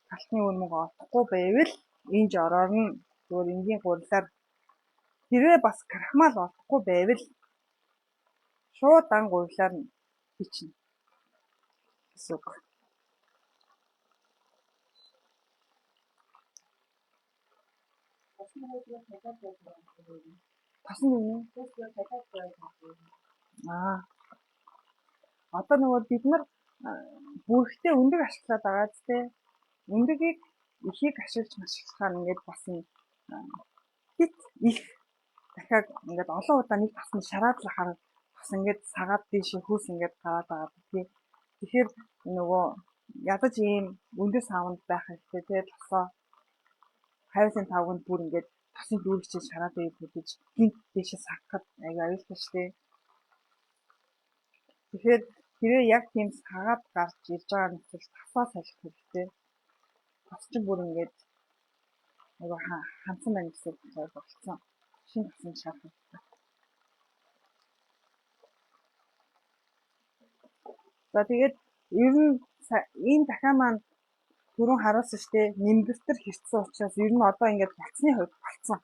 Талтны үр мөнгө олдохгүй байвал энэ жороор нь зүгээр энгийн гурилаар хэрвээ бас крахмал олдохгүй байвал шууд дан гурилаар нь хийчихнэ гэсэн үг. Тосон юу? Аа. Одоо нөгөө бид нар бүрхтээ өндөг ашиглаад байгаа зү тэ. Өндөгийг ихийг ашиглаж машиглахаар ингээд бас хит их дахиад ингээд олон удаа нэг тасны шараад л хаар бас ингээд сагаад тийш хөөс ингээд гараад байгаа тий. Тэгэхээр нөгөө ядаж ийм өндөр савнд байх хэрэгтэй тий. Тосоо хайрлын тавганд бүр ингээд тосын дүүргчээ шараад байг хөдөж гинт тийшээ сагхад аюу аюултай шүү дээ. Тэгэхээр тэрээ яг тийм сагаад гарч ирж байгаа нөхцөл тасаа салих хэрэгтэй. Тас чинь бүр ингээд аюу хансан байна гэсэн үг болцсон. Шинэ тасан шарах хэрэгтэй. За тэгээд ер нь энэ дахиа маань түрүүн харуулсан шүү дээ. Нэмгэртэр хэрцсэн учраас ер нь одоо ингээд болцсны хувьд болцсон.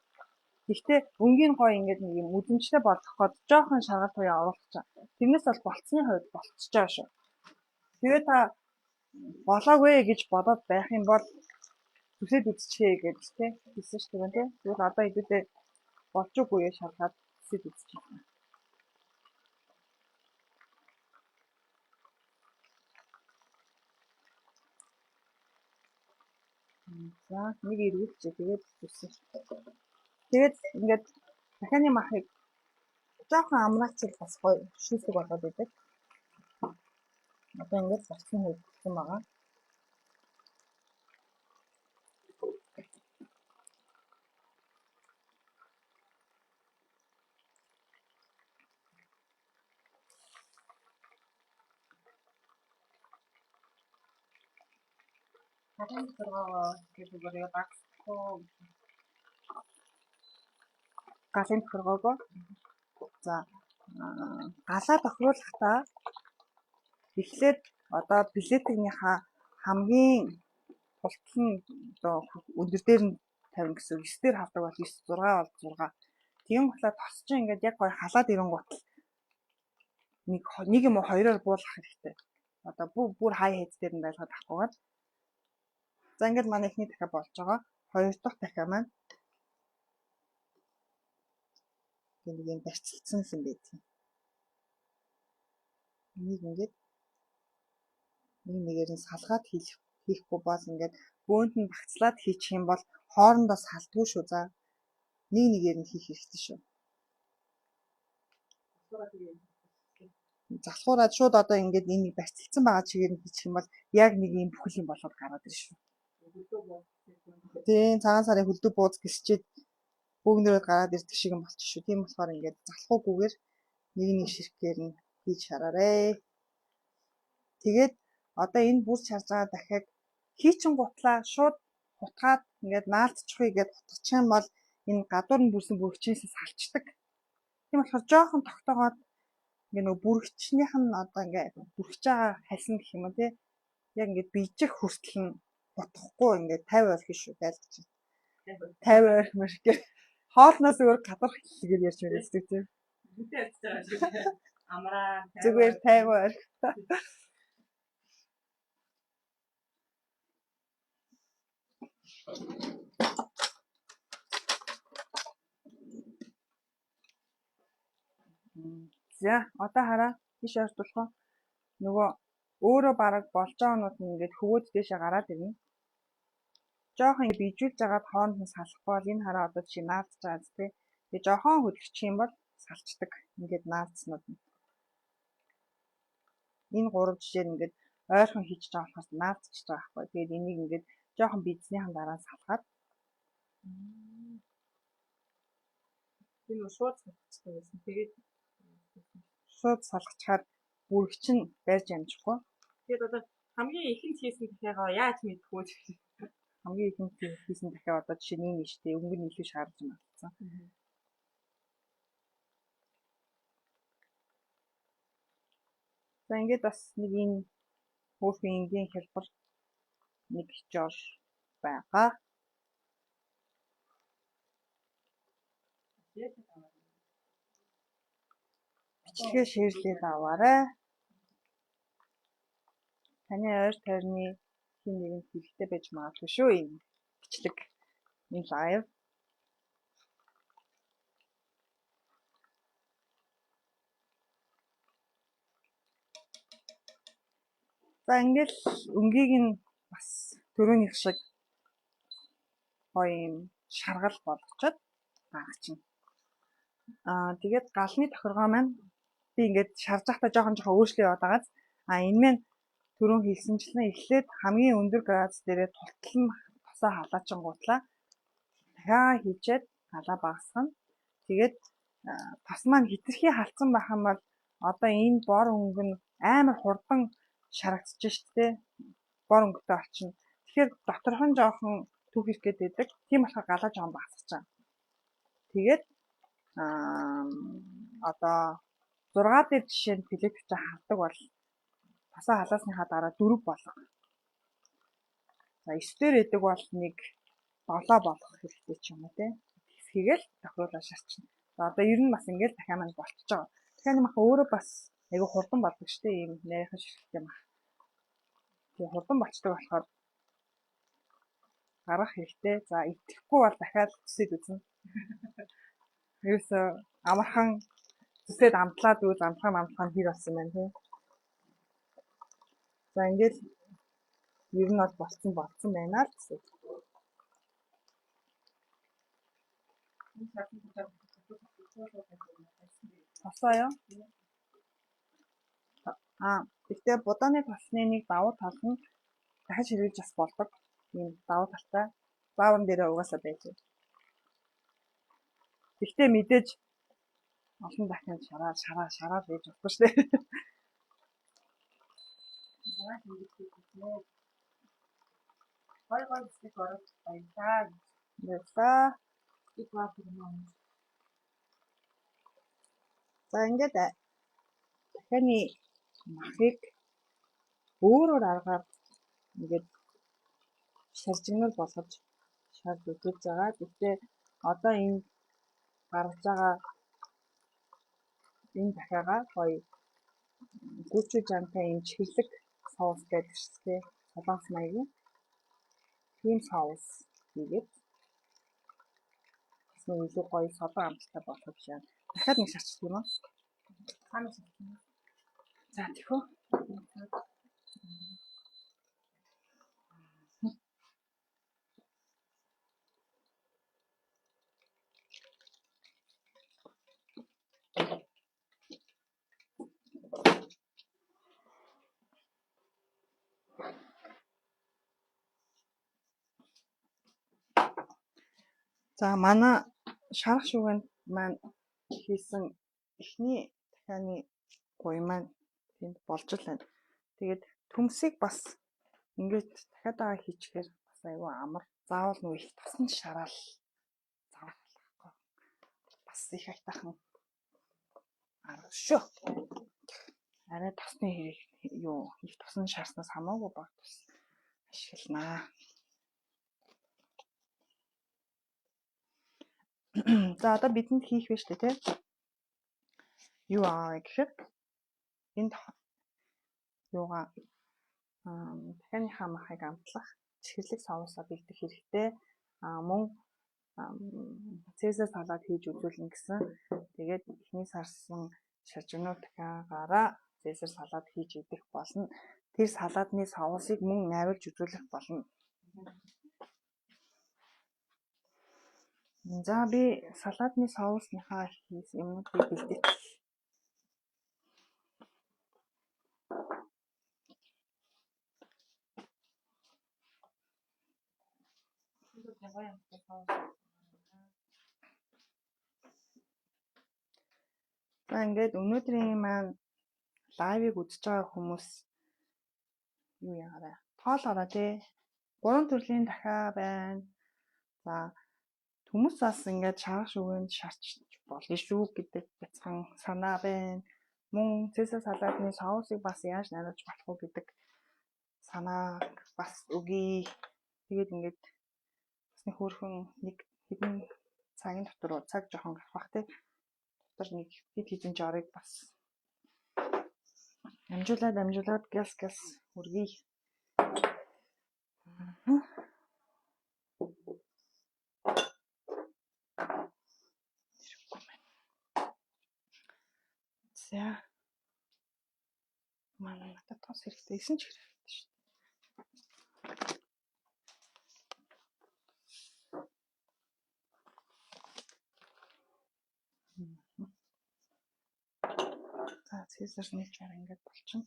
Гэхдээ өнгийн гоё ингээд нэг юм үдэмжтэй болгох гээд жоохон шаргал туяа оруулах чаа. Тэрнээс бол болцсны хувьд болцож байгаа шүү. Тэгээ та болоогүй гэж бодоод байх юм бол зүсээд үзчихье гэж тий хэлсэн шүү дээ тий. Тэгвэл одоо хэдүүлээ болж үгүй юу шалгаад зүсээд үзчихье. За нэг эргүүлчихье тэгээд зүсэн. Тэгээд ингээд дахианы махыг жоохон амраачвал бас гоё шүүсэг болоод идэг. Одоо ингээд болсон хөвгсөн байгаа. Галын тохиргоогоо гэж үгээр багсахгүй. Галын тохиргоогоо. За галаа тохируулахдаа эхлээд одоо плетигнийхаа хамгийн тултал нь одоо өндөр дээр нь тавина гэсэн үг. 9 дээр халдаг бол 9, 6 бол 6. Тийм болохоор тос чинь ингээд яг гоё халаад ирэнгуут л нэг юм уу хоёроор буулгах хэрэгтэй. Одоо бүр хай хайц дээр нь байлгаад авахгүйгээр. За ингээд манай эхний дахиа болж байгаа. Хоёр дахь дахиа маань нэг юм барьцалцсан юм байт. Энийг ингээд нэг нэгээр нь салгаад хийхгүй бол ингээд бөөнд нь багцлаад хийчих юм бол хоорондоо салдгүй шүү. За нэг нэгээр нь хийх хэрэгтэй шүү. Залхуураад шууд одоо ингээд энэ барьцалцсан байгаа чигээр нь хийчих юм бол яг нэг юм бүхэл юм болоод гараад ирнэ шүү. Тийм, цагаан сарын хөлдөө бууз гисчээд бөөгнөрөө гараад ирдэг шиг юм болчих шүү. Тийм болохоор ингээд залхуугүйгээр нэг нэг ширхгээр нь хийж хараарэ. Тэгээд одоо энэ бүр чарж байгаа дахиаг хийчин гутлаа шууд хутгаад ингээд наалдчихъя гэд хутгачих юм бол энэ гадуур нь бүрсэн бүрэгчнээс салчдаг. Тийм болохоор жоохон тогтоогоод ингээ нөгөө бүрэгчнийх нь одоо ингээ бүрхэж байгаа хальсан гэх юм уу тий. Яг ингээд бийжих хүртэл нь хутгахгүй ингээд 50 орхи шүү байлгаж. 50 орхи мөр гэх хоолноос өөр гадарх хэлгээр ярьж мэддэг тийм. Амраа. Зүгээр 50 орхи. За одоо хараа тийш ойртуулах нөгөө өөрөө бараг болж байгаанууд нь ингээд хөвөөд дээшээ гараад ирнэ. Жохон ингэ бийжүүлж агаад хооронд нь салахгүй бол энэ хараа одоо чи наалдж байгаа биз дээ. Тэгээ жохон хөдөлгчих юм бол салчдаг. Ингээд наалдснууд нь. Энэ гурав жишээр ингээд ойрхон хийчихэж байгаа болохоос наалдчихж байгаа байхгүй. Тэгээд энийг ингээд жохон бийзнийхэн дараа салгаад Би нөө шууд салчихсан байсан. Тэгээд шууд салгачаар бүрэгч нь барьж амжихгүй. Тэгээд одоо хамгийн ихэнд хийсэн дахиагаа яаж мэдэх вэ? Хамгийн ихэнд хийсэн дахиа одоо жишээ нь энэ шүү дээ. Өнгө нь илүү шаарж магадсан. За ингээд бас нэг энэ хөөрхөн энгийн хялбар нэг жор байгаа. Бичлэгээ шеэрлээд аваарай. Таны ойр тойрны хэн нэгэнд хэрэгтэй байж магадгүй шүү энэ бичлэг, энэ live. За ингээл өнгийг нь бас түрүүнийх шиг гоё юм шаргал болгочоод гаргачихна. Тэгээд галны тохиргоо маань би ингээд шарж байхдаа жоохон өөрчлөө яваад байгааз. Энэ маань түрүүн хэлсэнчлэн эхлээд хамгийн өндөр градус дээрээ тултал нь тосоо халаачингуутлаа дахиад хийчээд галаа багасгана. Тэгээд тос маань хэтэрхий халдсан байх юм бол одоо энэ бор өнгө нь амар хурдан шарагдчих шүү дээ. Бор өнгөтэй очино. Тэгэхээр доторх нь жоохон түүхийх гээд байдаг. Тийм болохоор галаа жоохон багасгаж байгаа. Тэгээд одоо 6 дээр жишээ нь пеллет чинь халдаг бол тосоо халаасныхаа дараа 4 болго. За 9 дээр өгдөг бол нэг 7 болгох хэрэгтэй ч юм уу те. Тэгсхийгээл тохируулаад шарчна. За одоо ер нь бас ингээл дахиад маань болчихж байгаа. Дахиад мах өөрөө бас айгүй хурдан болдог шүү дээ. Ийм нарийнхан ширхттэй мах. Тэгээ хурдан болчдөг болохоор гарах хэрэгтэй. За итгэхгүй бол дахиад зүсээд үзнэ. Ерөөсөө амархан зүсээд амтлаад үз амтлах хэр болсон байна тий. За ингээл ер нь бол болцсон байна л гэсэн. Тосоо юу? Гэхдээ будааны тосны нэг давуу тал нь дахиж хэрэглэж бас болдог. Ийм давуу талтай. Заавран дээрээ угаасаа байж. Гэхдээ мэдээж олон дахин шараад байж болохгүй шүү дээ. Манай ингэж хийх. Гой гой хэсэг оруулж баярлаа. Баярлалаа. Би баа юм. За ингээд дахианы махыг өөрөөр аргаар ингээд шаржигнал болгож шарж үзүүлж байгаа. Гэхдээ одоо энэ гаргаж байгаа энэ дахиагаа гоё гочужантай юм чихэрлэг соус гэдэг шүү дээ. Солонгос маягийн тийм соус хийгээд бас нэг илүү гоё солон амттай болох гэж байна. Дахиад нэг шарчих юм уу? Цаана шарчих юм. За тэхүү. За манай шарах шүгэнд маань хийсэн эхний дахианы гуй маань тэнд болж л байна. Тэгээд төмсийг бас ингээд дахиадаага хийчихээр бас айгүй амар. Заавал нөгөө их тосонд шараал заавал байхгүй. Бас их аятайхан арга шүү. Арай тосны хэрэг юу их тосон шарснаас хамаагүй бага тос ашигланаа. За одоо бидэнд хийх вэ шүү дээ, тий? Юу аа гэхээр энд юугаа дахианыхаа махыг амтлах чихэрлэг соусаа бэлдэх хэрэгтэй. Мөн Цезар салат хийж үзүүлнэ гэсэн. Тэгээд эхний сарсан шажигнуу дахиагаараа Цезар салат хийж идэх болно. Тэр салаатны соусыг мөн найруулж үзүүлэх болно. За би салаатны соусныхаа хийсэн юмнуудыг бэлдэх. За ингээд өнөөдрийн маань live ыг үзэж байгаа хүмүүс юу яарай? Тоолоорой тий. Гурван төрлийн дахиа байна. За хүмүүс бас ингээд шарах шүгэнд шарч болно шүү гэдэг бяцхан санаа байна. Мөн Цезар салаатны соусыг бас яаж найруулж болох уу гэдэг санааг бас өгье. Тэгээд ингээд бас нэг хөөрхөн нэг хэдэн цагийн дотор цаг жоохон гарах бах тий. Дотор нэг хэд хэдэн жорыг бас амжуулаад гялс гялс хүргэе. За. Манай надад тос хэрэгтэй. Эсэн ч хэрэгтэй шүү дээ. За, Цезар нэг жар ингээд болчихно.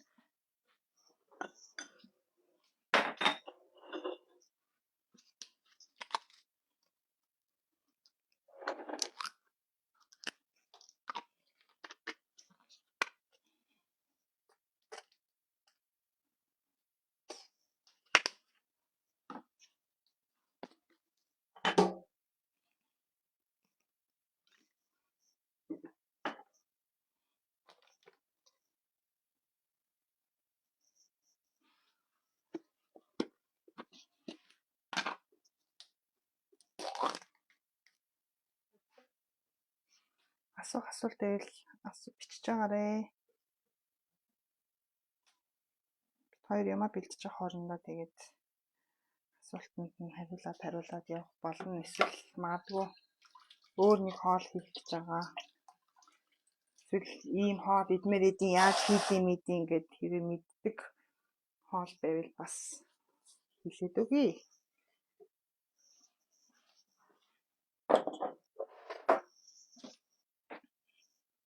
Асуух асуулт байвал бичиж байгаарэ. Бид хоёр юмаа бэлдэж байгаа хоорондоо тэгээд асуултанд нь хариулаад явах болно. Эсвэл магадгүй өөр нэг хоол хийх гэж байгаа. Эсвэл ийм хоол идмээр эдийн яаж хийдэм эдийн гэд хэрэг мэддэг хоол байвал бас хэлээд өгье.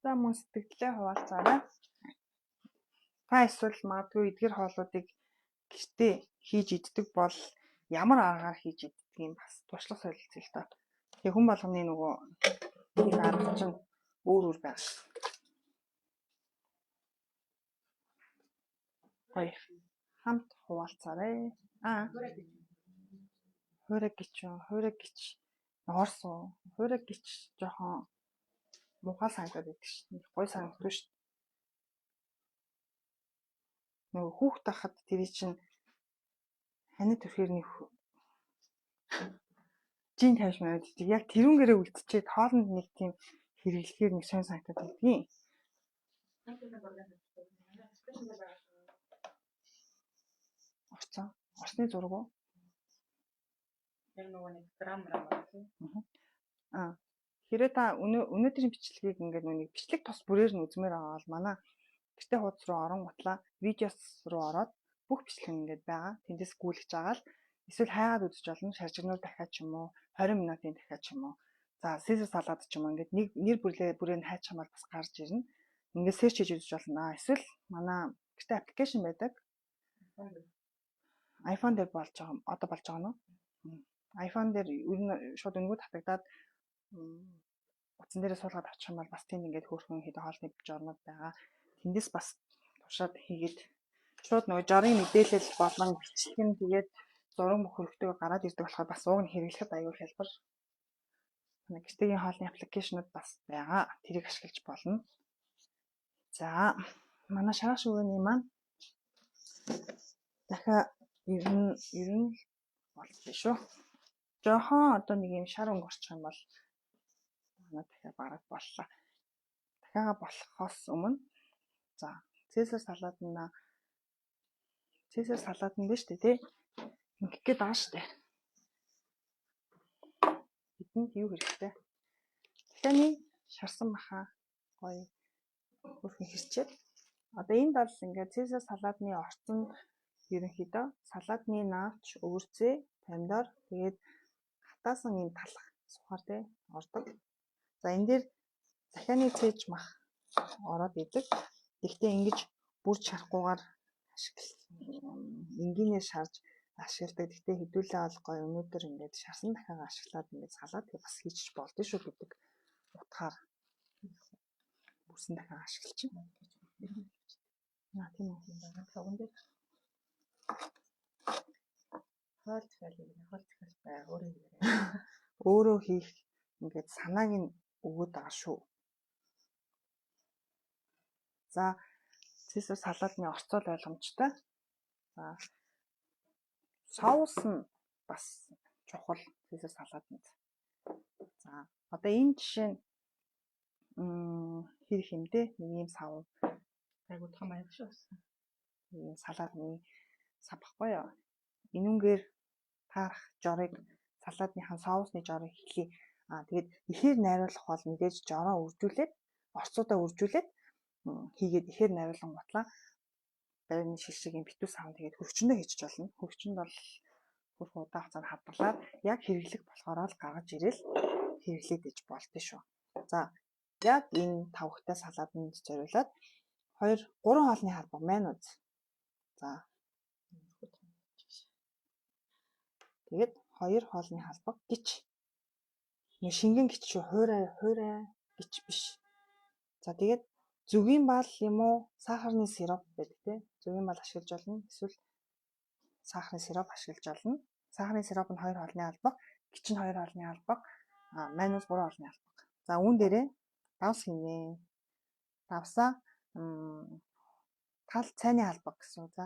За мөн сэтгэлдээ хуваалцаарай. Та эсвэл магадгүй эдгээр хоолуудыг гэртээ хийж иддэг бол ямар аргаар хийж иддгийг бас туршлага солилцъё л доо. Тэгээ хүн болгоны нөгөө хийх арга чинь өөр өөр байна. Гоё хамт хуваалцаарай. Хуурай гिच үү? Хуурай гिच нуурсан. Хуурай гिच жоохон муухай санагдаад байдаг шүү дээ. Гоё санагддаг шүү дээ. Нөгөө хүүхд тахад тэр чинь ханид төрхөөр нэг Жин тавьж мавьд гэдэг. Яг тэрүүнээрээ үлдчихэд хоолнд нэг тийм хэрэглэхээр нэг сонь санагдаад байдгийн. Орцоо. Орсны зураг уу? Яг нөгөө нэг грамм грамм тийм. Аа. Хэрэг та өнөөдрийн бичлэгийг ингээд нэг бичлэг тус бүрээр нь үзмээр байгаа бол манай гэртээ хуудас руу оронгуутлаа видеос руу ороод бүх бичлэг нь ингээд байгаа. Тэндээс гүйлгэж байгаа л эсвэл хайгаад үзэж болно. Шаржигнуур дахиад ч юм уу, 20 минутын дахиад ч юм уу. За, Caesar салад ч юм уу ингээд нэг нэр бүрлээ бүрээ нь хайчих юм бол бас гарч ирнэ. Ингээд search хийж үзэж болно. Эсвэл манай гэртээ application байдаг. iPhone дээр болж байгаа юм. Одоо болж байгаа нь уу? iPhone дээр ер нь шууд өнгөө татагдаад утсан дээрээ суулгаад авчих юм бол бас тэнд ингээд хөөрхөн хэдэн хоолны жорнууд байгаа. Тэндээс бас туршаад хийгээд шууд нөгөө жорын мэдээлэл болон бичлэг нь тэгээд зураг мөх хөрөгтэйг гараад ирдэг болохоор бас ууг нь хэрэглэхэд аюул хялбар. Гэртээгийн хоолны application ууд бас байгаа. Тэрийг ашиглаж болно. За, манай шарах шүгэний маань дахиад ер нь болж шүү. Жохон одоо нэг юм шар өнгө орчих юм бол манай дахиад бараг боллоо. Дахиагаа болохоос өмнө за, Caesar салад нь Caesar салад нь биш үү тий? Ингэх гээд байгаа шүү дээ. Бидэнд юу хэрэгтэй? Дахианы шарсан маха гоё хөөрхөн хэрчээд одоо энд бол ингээд Caesar салаадны орцон ерөнхийдөө салаадны наавч, өвөрцөө, помидор, тэгээд хатаасан ийм талах сухаар тий ордог. За, энэ дээр захианы цээж мах ороод идэг. Гэхдээ ингэж бүрч шарахгүйгээр ашигла энгийнээр шарж ашигладаг. Гэхдээ хэдүүлээ бол гоё өнөөдөр ингээд шарсан дахиагаа ашиглаад ингээд салаад тэгээ бас хийчих болдсон шүү гэдэг утгаар бүрсэн дахиагаа ашиглаж байна. Аа, тийм үү. Тавган дээр хоол захиал юм. Хоол захиал бай өөрөө хийгээрэй. Өөрөө хийх ингээд санааг нь өгөөд байгаа шүү. За, Caesar салаадны орцол ойлгомжтой. За, соус нь бас чухал Caesar салааданд. За, одоо энэ жишээ нь хэр их юм те нэг ийм сав Айгуу том аяг шүү бас. Ийм салаадны сав баггүй юу? Энүүнгээр таарах жорыг салаадныхаа соусны жорыг хэлье. Аа, тэгээд ихээр найруулах бол мэдээж жороо үржүүлээд, орцуудаа үржүүлээд хийгээд ихээр найруулангуутлаа байрны шил шиг юм битүү сав тэгээд хөргөчөндөө хийчих болно. Хөргөчөнд бол хөрх удаан хугацаанд хадгалаад яг хэрэглэх болохоор л гаргаж ирээл хэрэглээд иж болдсон шүү. За, яг энэ тавхтай салааданд зориулаад 2 3 хоолны халба майонез. За, тэгээд 2 хоолны халба гिच. Нэг шингэн гिच шүү. Хуурай хуурай гिच биш. За, тэгээд зөгийн бал юм уу сахарны сироп байдаг тий. Зөгийн бал ашиглаж болно. Эсвэл сахарны сироп ашиглаж болно. Сахарны сироп нь 2 хоолны албага, гिच нь 2 хоолны албага, майонез 3 хоолны албага. За, үүн дээрээ давс хийнэ. Давсаа тал цайны халбага гэсэн. За,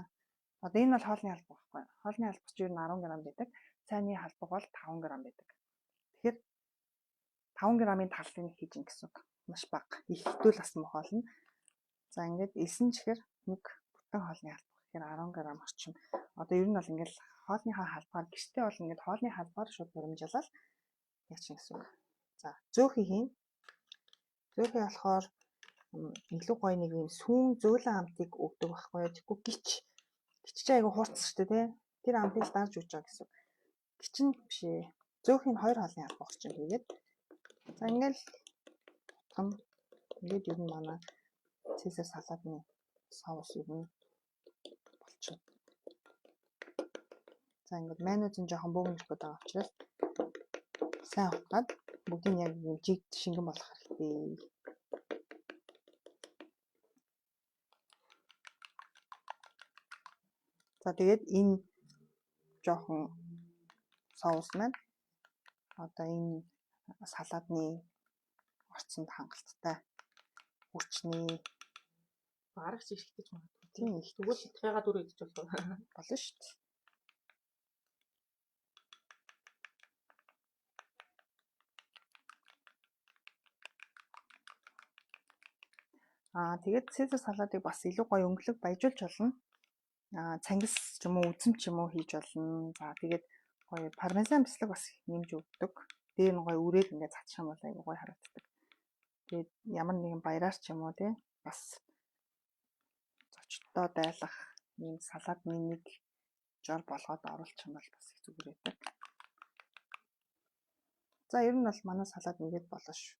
одоо энэ бол хоолны халбага байхгүй. Хоолны халбага чинь ер нь 10 г байдаг. Цайны халбага бол 5 г байдаг. Тэгэхээр 5 г-ын талыг хийж ин гэсэн үг. Маш бага. Их хэвэл бас муу хоолно. За, ингээд элсэн чихэр нэг бүтэн хоолны халбага. Тэгэхээр 10 г орчим. Одоо ер нь бол ингээд хоолныхаа халбгаар гэртээ бол ингээд хоолны халбгаар шууд баримжаалал яг чинь гэсэн үг. За, зөөхий хийн. Зөөхий болохоор илүү гоё нэг юм сүүн зөөлөн амтыг өгдөг байхгүй юу? Тэгэхгүй гिच. Гिच чи айгу хурц шүү дээ, тий. Тэр амтыг л дарж өгч байгаа гэсэн. Гिच нь биш ээ. Зөөхийг 2 хоолны халбага орчим хийгээд. За, ингээл том ингээд ер нь манай Caesar салаадны соус ер нь болчихно. За, ингээд майонез нь жоохон бөөгнөрөх гээд байгаа учраас сайн утгаад бүгдийг яг юм жиг шингэн болох хэрэгтэй. За, тэгээд энэ жоохон соус маань одоо энэ салаадны орцонд хангалттай хүчний Барагч ихтэж магадгүй. Тийм, их. Тэгвэл дахиагаа дөрөв идэж болох. Болно шүү дээ. Тэгээд Caesar салатыг бас илүү гоё өнгөлөг баяжуулж болно. Цангис ч юм уу, үзэм ч юм уу хийж болно. За тэгээд гоё пармезан бислэг бас нэмж өгдөг. Дээр нь гоё үрээд ингээд цацчих юм бол айгүй гоё харагддаг. Тэгээд ямар нэгэн баяраар ч юм уу тий бас зочдтой дайлах ийм салаадны нэг жор болгоод оруулчих юм бол бас их зүгээр байдаг. За ер нь бол манай салаад ингээд болоо шүү.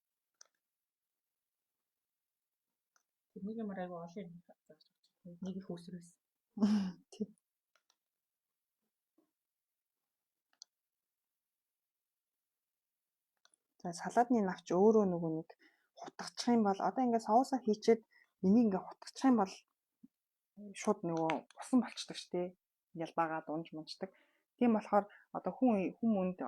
Нэг юм айгүй олон юм зааж өгч. Нэг их үсрээс. Тий. За салаадны навч өөрөө нөгөө нэг хутгачих юм бол одоо ингээд соусаа хийчээд энийг ингээд хутгачих юм бол шууд нөгөө усан болчдөг шүү дээ. Ялбаагаад унж мунчдаг. Тийм болохоор одоо хүн хүмүүнд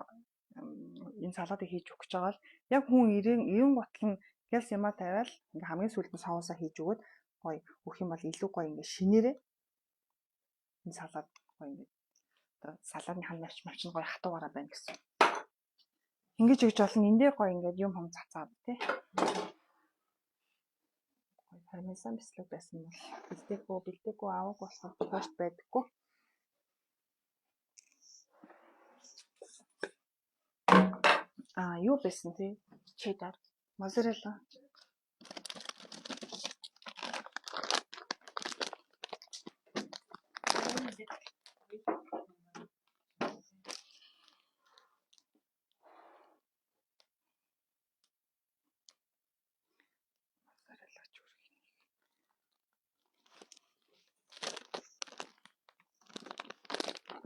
энэ салаадыг хийж өгч байгаа л яг хүн ирэн гутал нь гялс юмаа тавиал ингээ хамгийн сүүлд нь соусаа хийж өгөөд гоё өгөх юм бол илүү гоё ингээ шинээрээ энэ салаад гоё ингээ одоо салаадны хан навч мавч нь гоё хатуугаараа байна гэсэн. Ингэж өгч болно. Энд дээр гоё ингээд юм хум цацаад тий. Гоё пармезан бислэг байсан бол бэлдээгүй аваагүй болохоор тост байдаггүй. Юу байсан тий? Чеддер, моцарелла. Моцарелла ч үрэх.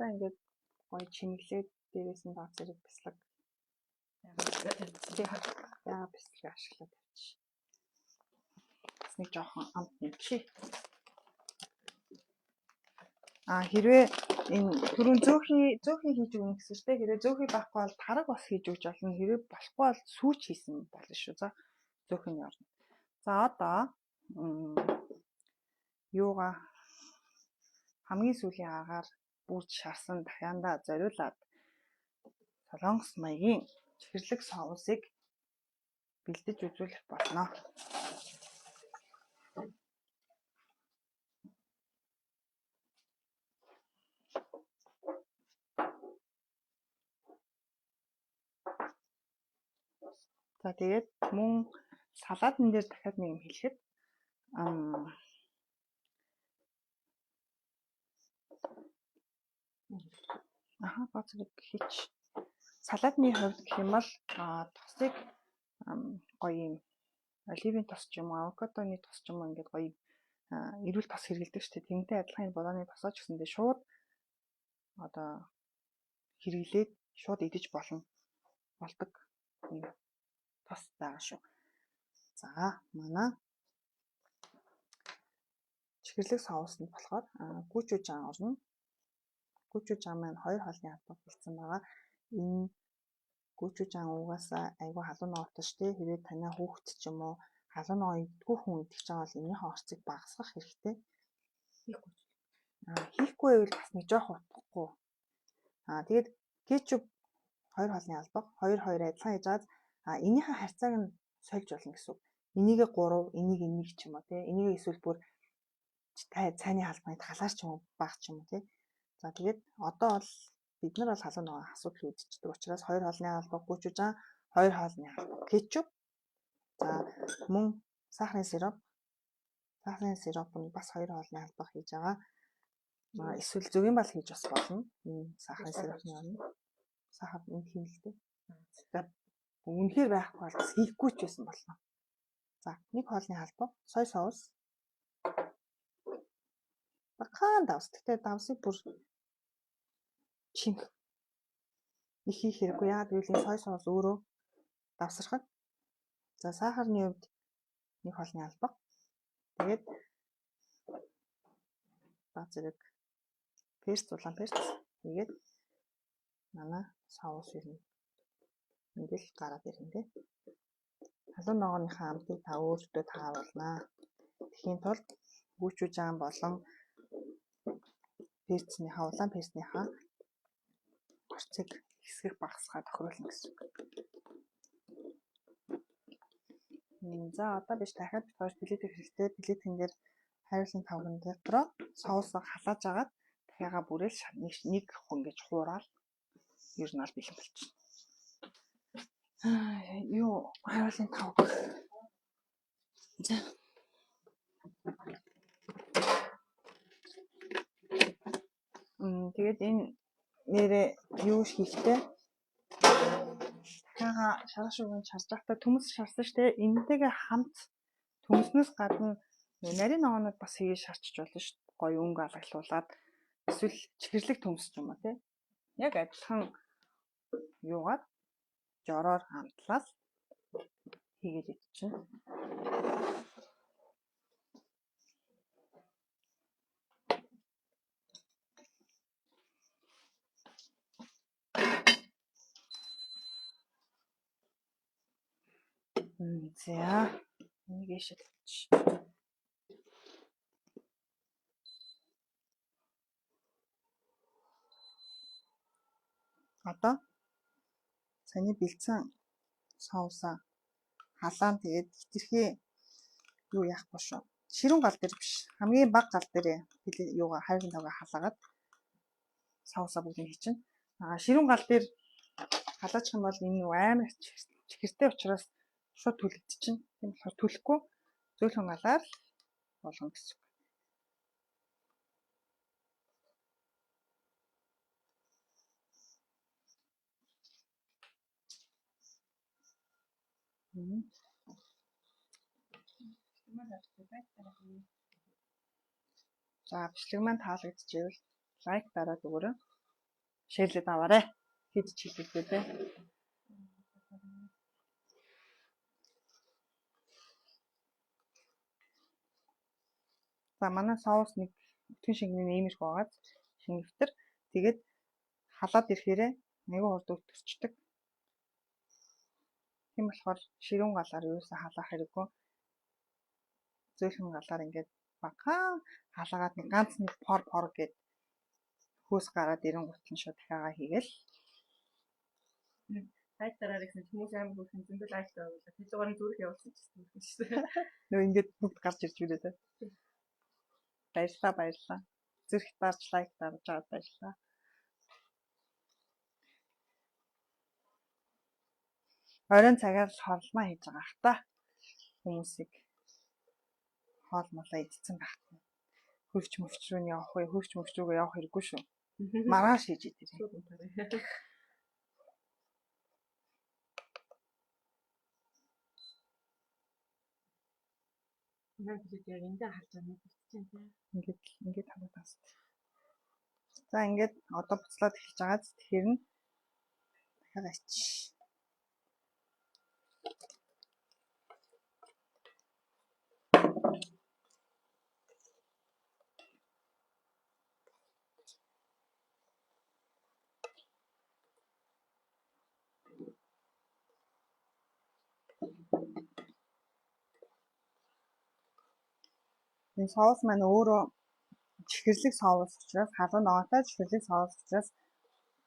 За ингээд гоё чимэглээд дээрээс нь бага зэрэг бислэг. Яа бислэг ашиглаад тавьчих. Бас нэг жоохон амт нэмчихье. Хэрвээ энэ түрүүн зөөхий хийж өгнө гэсэн чинь хэрвээ зөөхий байхгүй бол тараг бас хийж өгч болно. Хэрвээ болохгүй бол сүүч хийсэн болно шүү. За зөөхний орно. За одоо юугаа хамгийн сүүлийн аргаар бүрж шарсан дахиандаа зориулаад солонгос маягийн чихэрлэг соусыг бэлдэж үзүүлэх болно. За тэгээд мөн салаатн дээр дахиад нэг юм хэлэхэд гоцрыг хийч. Салаатны хувьд гэх юм бол тосыг гоё юм оливын тос ч юм уу, авокадоны тос ч юм уу ингээд гоё эрүүл тос хэрэглэдэг шүү дээ. Тэрнтэй адилхан энэ будааны тосоо ч гэсэндээ шууд одоо хэрэглээд шууд идэж болно болдог юм тос байгаа шүү. За манай чихэрлэг соуснд болохоор гүчүүжан орно. Гүчүүжан маань 2 хоолны албаг бэлдсэн байгаа. Энэ гүчүүжан угаасаа айгүй халуун ногоотой шүү дээ. Хэрвээ танай хүүхэд ч юм уу халуун ногоо иддэггүй хүн идэх гэж байгаа бол энэнийхээ орцыг багасгах хэрэгтэй. Хийхгүй. Хийхгүй байвал бас нэг жоох утгагүй. Тэгээд кетчуп 2 хоолны албаг 2 2 адилхан хийж байгаа. Энийхээ харьцааг нь сольж болно гэсэн үг. Энийгээ 3, энийг 1 ч юм уу тий. Энийгээ эсвэл бүр цайны халбаны талаар ч юм уу бага ч юм уу тий. За тэгээд одоо бол бид нар бол халуун ногоон асуудал үүсчихдэг учраас 2 хоолны албаг гүчүүжан, 2 хоолны албаг кетчуп. За мөн сахарын сироп. Сахарын сироп нь бас 2 хоолны албаг хийж байгаа. Эсвэл зөвгийн бал хийж бас болно. Энэ сахарын сиропны орно. Сахар энэ тийм л дээ. За үнэхээр байхгүй бол бас хийхгүй ч байсан болно. За нэг хоолны халбаг, сой соус. Багахан давс. Гэтэ давсыг бүр чимх их хийх хэрэггүй. Яагаад гэвэл энэ сой соус өөрөө давсархаг. За сахарны хувьд нэг хоолны албаг. Тэгээд баг зэрэг перц, улаан перц хийгээд манай соус ер нь ингээл гараад ирнэ тий. Халуун ногооныхаа амтыг та өөртөө тааруулнаа. Тэхийн тулд гүчүүжан болон перцнийхаа улаан перцнийхаа орцыг хэсгэх багасгаа тохируулна гэсэн үг. За, одоо биш, дахиад бид хоёр плитэх хэрэгтэй. Плитэн дээр хайруулсан тавган дотроо соусоо халааж агаад дахиагаа бүрээл нэг хүн гэж хуураад ер нь аль бэлэн болчихно. Юу, хайруулсан тавг. За. Тэгээд энэ нэрээ юу хийхдээ дахиагаа шарах шүгэн шарж байхдаа төмөс шарсан штэ, энэтэйгээ хамт төмөснөөс гадна нарийн ногоонууд бас хийгээ шарчиж болно шүү дээ. Гоё өнгө алаглуулад эсвэл чихэрлэг төмөс ч юм уу тий. Яг адилхан юугаар жороор амтлаад хийгээд идчихнэ. За, энийг ийшээ тавьчих. Одоо саяны бэлдсэн соусаа халаан, тэгээд хэтэрхий юу яахгүй шүү. Ширүүн гал дээр биш. Хамгийн бага гал дээр юугаа хайрын тавгаа халаагаад соусаа бүгдийг хийчихнэ. Аа, ширүүн гал дээр халаачих юм бол энэ амар чихэртэй учраас шууд түлэгдчихнэ. Тийм болохоор түлэхгүй зөөлхөн галаар л болгоно гэсэн үг. За, бичлэг маань таалагдчихвэл лайк дараад өгөөрэй. Share лээд аваарай. Хэд ч хэлээгүй дээ. За, манай соус нэг өтгөн шингэн иймэрхүү байгааз шингэвтер. Тэгээд халаад ирэхээрээ айгүй хурд өтөрчдөг. Тийм болохоор ширүүн галаар юусаа халаах хэрэггүй. Зөөлхөн галаар ингээд багахан халаагаад нэг ганц нэг пор пор гэд хөөс гараад ирэнгуут нь шууд дахиагаа хийгээл. Лайк дараарай гэсэн хүмүүс амар хөөрхөн зөндөө лайк даруулаа. Тэр дугаар нь зүрх явуулсан ч гэсэн шүү дээ. Нөө ингээд бүгд гарч ирж ирээ дээ. Баярлалаа, баярлалаа. Зүрх дарж лайк дарж аваад баярлалаа. Оройн цагаар л хорломаа хийж байгаа х та. Хүмүүсийг хоол молоо идсэн байхгүй. Хөвч мөвч рүү нь явах вэ? Хөвч мөвч рүүгээ явах хэрэггүй шүү. Маргааш хийж идэрэй. Шууд унтаарай. Манай билет яг эндээ харж байгаа юм бэлтжин тий. Ингээд ингээд хамаад байгаа шүү. За, ингээд одоо буцлаад эхэлж байгааз тэгэхээр нь дахиад ачи. Энэ соус маань өөрөө чихэрлэг соус учраас, халуун ногоотой чихэрлэг соус учраас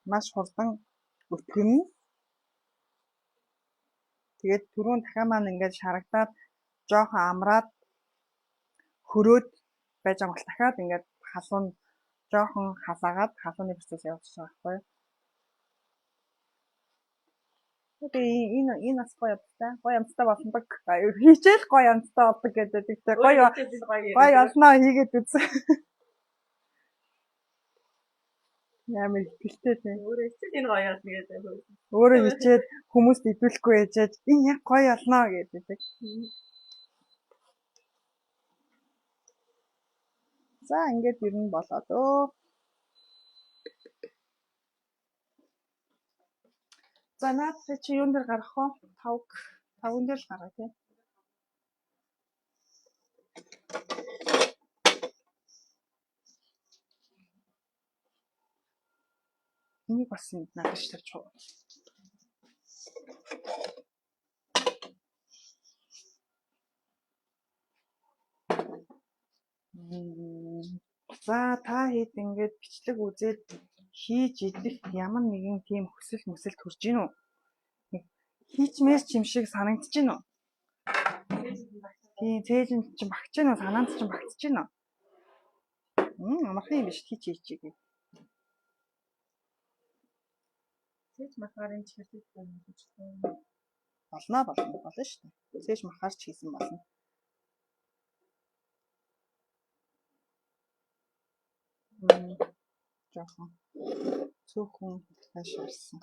маш хурдан өтгөнө. Тэгээд түрүүн дахиад маань ингээд шарагдаад жоохон амраад хөрөөд байж байгаа бол дахиад ингээд халуун жоохон халаагаад халууны процесс явуулчих байгаа байхгүй юу? Тэгээ энэ энэ бас гоё амттай. Гоё амттай болдог. Хийчихэл гоё амттай болдог гэдэг. Тэгтээ гоё гоё олноо хийгээд үз. Ямар ихтэй тийм. Өөрөө хичээл энэ гоё болно гэдэг. Өөрөө хичээд хүмүүст идүүлэхгүй яжээж энэ яг гоё олноо гэдэг. За, ингээд ер нь болоод өө. За, наад чи юун дээр гаргах вэ? Тавг. Тавган дээр л гаргая тий. Энийг бас надад ш тавьчих уу? За, та хэд ингээд бичлэг үзээд хийж идэх ямар нэгэн тийм хүсэл мөсөл төрж гин үү? Нэг хийчмээр ч юм шиг санагдаж гин үү? Тийм, цээжинд чинь багч гинөө, санаанд чинь багтж гинөө. Амархан юм биш тийч хийчихье гэ. Цээж махаар энэ чихэртэй юм гэж байна. Болно болно болно шүү дээ. Цээж махаар ч хийсэн болно. Жоохон цөөхөн дахиад шарсан.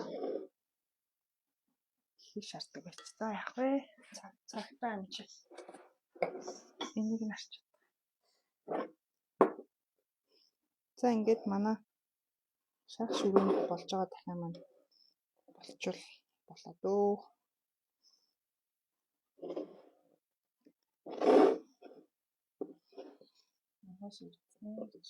Их шардаг байж. За яах вэ? Цагтаа амжил. Энийг нь арчид. За ингээд манай шарх шүгэнд болж байгаа дахиа маань болчвол болоо дөө. Маргааш ирсэн гэж.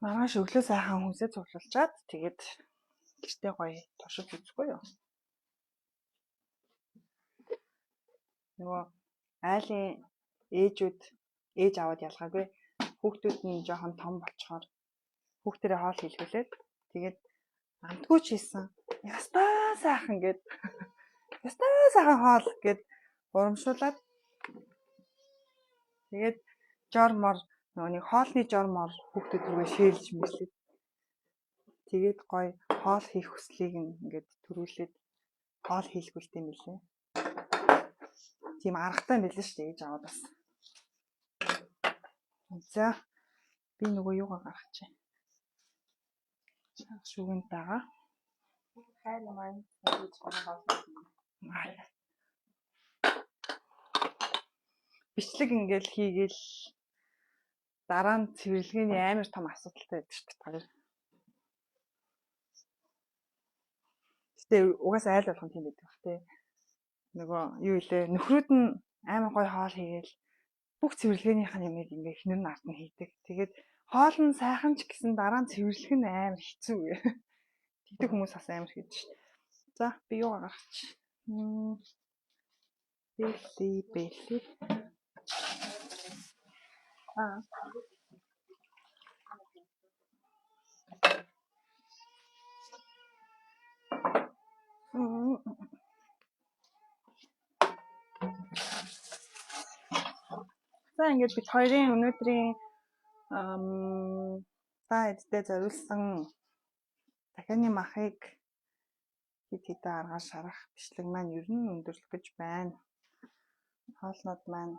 Маргааш өглөө сайхан хүнсээ цуглуулчаад тэгээд гэртээ гоё туршиж үзэхгүй юу? Нөгөө айлын ээжүүд ээж аваад ялгаагүй хүүхдүүд нь жоохон том болчоор хүүхдэрээ хоол хийлгүүлээд тэгээд амтгүй ч хийсэн. Ястай сайхан гэд. Ястай сайхан хоол гэд урамшуулад тэгээд жор мор нөгөө нэг хоолны жор мор хүүхдүүд рүүгээ шээлж мэрлээд тэгээд гоё хоол хийх хүслийг ингээд төрүүлээд хоол хийлгүүлт юм билээ. Тийм аргатай юм билээ шүү дээ ээж аваад бас. За би нөгөө юугаа гаргачих. Шарх шүгэнд байгаа. Хайр маань хийж байгаа хоол. Бичлэг ингээл хийгээл дараа нь цэвэрлэгээний амар том асуудалтай байдаг шүү дээ хоёр. Гэтэ угаасаа айл болгон тийм байдаг бах тий. Нөгөө юу илээ нөхрүүд нь амар гоё хоол хийгээл бүх цэвэрлэгээнийх нь юмыг ингээ эхнэр нь ард нь хийдэг. Тэгээд хоол нь сайхан ч гэсэн дараа нь цэвэрлэх нь амар хэцүү. Тэгдэг хүмүүс бас амар хийдэг шүү дээ. За би юугаа гаргачих. Бэлли бэлли. Аа. За ингээд бид хоёрын өнөөдрийн та эдтэй зориулсан дахианы махыг хэд хэдэн аргаар шарах бичлэг маань ер нь өндөрлөх гэж байна. Хоолнууд маань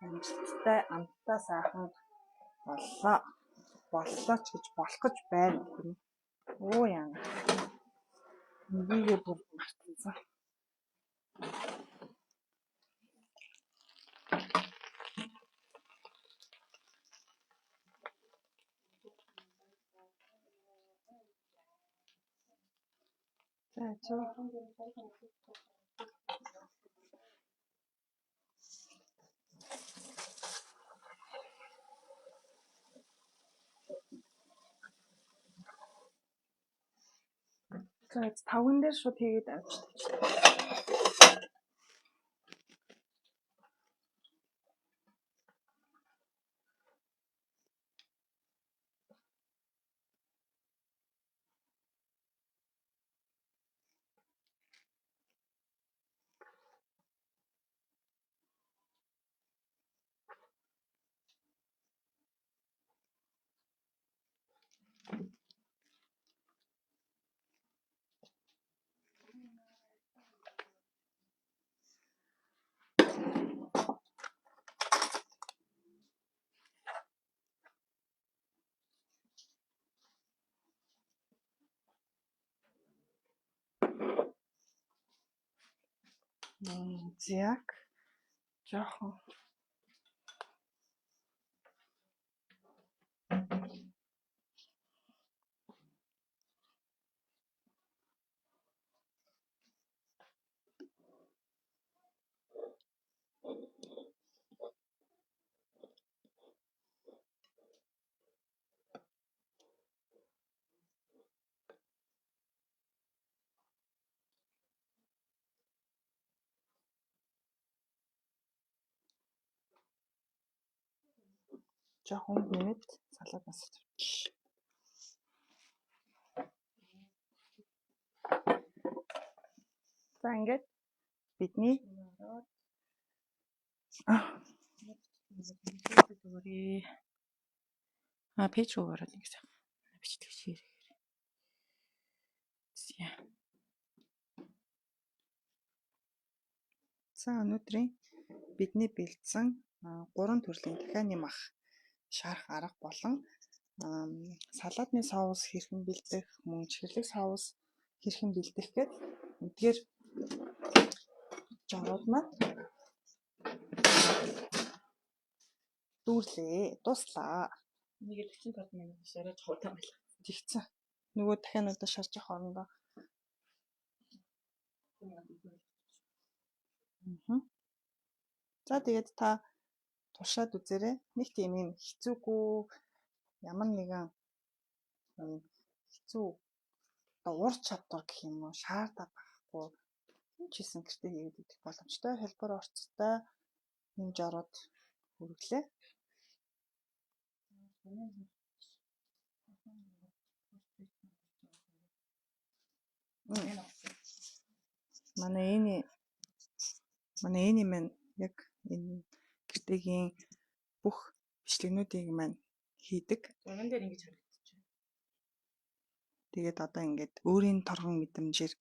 амжилттай, амттай сайхан боллоо. Боллоо ч гэж болох гэж байна. Оо яана. Нэгээ бүр мартсан. За За тавган дээр шууд хийгээд авч тавьчихлаа. Зяг жоохон жоохон нэмээд салаад нас тавьчих. За, ингээд бидний Ороод Аа. А, page руу ороод ингэ сайхан бичлэг share хийхээр. За. За, өнөөдрийн бидний бэлдсэн гурван төрлийн дахианы мах шарах арга болон салаадны соус хэрхэн бэлдэх, мөн чихэрлэг соус хэрхэн бэлдэх гээд эдгээр жорууд маань дүүрлээ. Дууслаа. Нэг 47 минут шараад удаан байлаа. Тэгсэн. Нөгөө дахиануудаа шарж явах орондоо. За, тэгээд та туршаад үзээрэй. Нэг тийм юм хэцүүгүй, ямар нэгэн юм хэцүү одоо ур чадвар гэх юм уу шаардаад байхгүй, энэ ч хийсэн гэртээ хийгээд идэх боломжтой хэлбэр орцтой юм жорууд хүргэлээ. Манай энэ маань яг энэ гэртээгийн бүх бичлэгнүүдийг маань хийдэг. Зурган дээр ингэж харагдчих. Тэгээд одоо ингээд өөрийн торгон мэдрэмжээр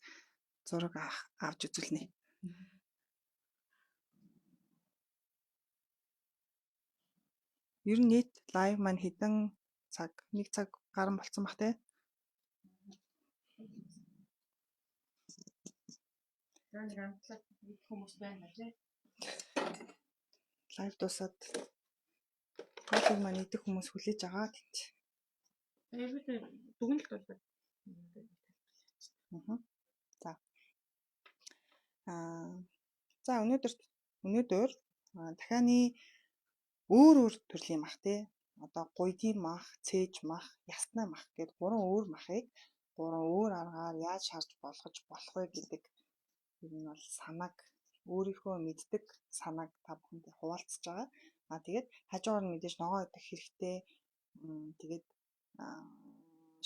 зураг авч үзүүлнэ. Ер нь нийт live маань хэдэн цаг, 1 цаг гарan болцсон бах те. За, нэг амтлаад идэх хүмүүс байна тий. Live дуусаад хоолыг маань идэх хүмүүс хүлээж байгаа тэнд. Ерөнхийдөө дүгнэлт бол За. Аа, за, өнөөдөр дахианы өөр өөр төрлийн мах тий. Одоо гуйдын мах, цээж мах, яснаа мах гээд гурван өөр махыг гурван өөр аргаар яаж шарж болгож болох вэ гэдэг ер нь бол санааг, өөрийнхөө мэддэг санааг та бүхэнтэй хуваалцаж байгаа. Аа, тэгээд хажуугаар нь мэдээж ногоо идэх хэрэгтэй. Тэгээд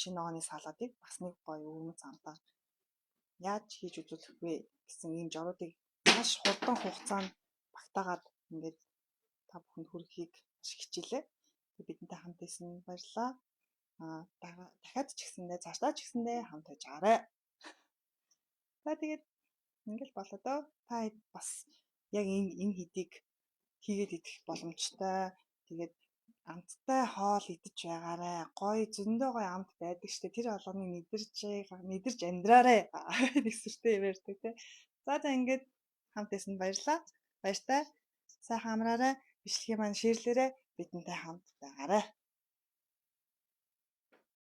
шинэ ногооны салаадыг бас нэг гоё өвөрмөц амтаар яаж хийж үзүүлэх вэ гэсэн ийм жоруудыг маш хурдан хугацаанд багтаагаад ингээд та бүхэнд хүргэхийг маш хичээлээ. Бидэнтэй хамт байсан баярлалаа. Аа, дахиад ч гэсэндээ, цаашдаа ч гэсэндээ хамт байж байгаарай. За, тэгээд ингээл болоо доо. Та бас яг энэ хэдийг хийгээд идэх боломжтой. Тэгээд амттай хоол идэж байгаарай. Гоё, зөндөө гоё амт байдаг штэ. Тэр болгоныг мэдэрч амьдраарай. Нэг сүртэй юм ярьдаг те. За за, ингээд хамт байсан баярлалаа. Баяртай. Сайхан амраарай. Бичлэгийг маань share лээрэй. Бидэнтэй хамт байгаарай.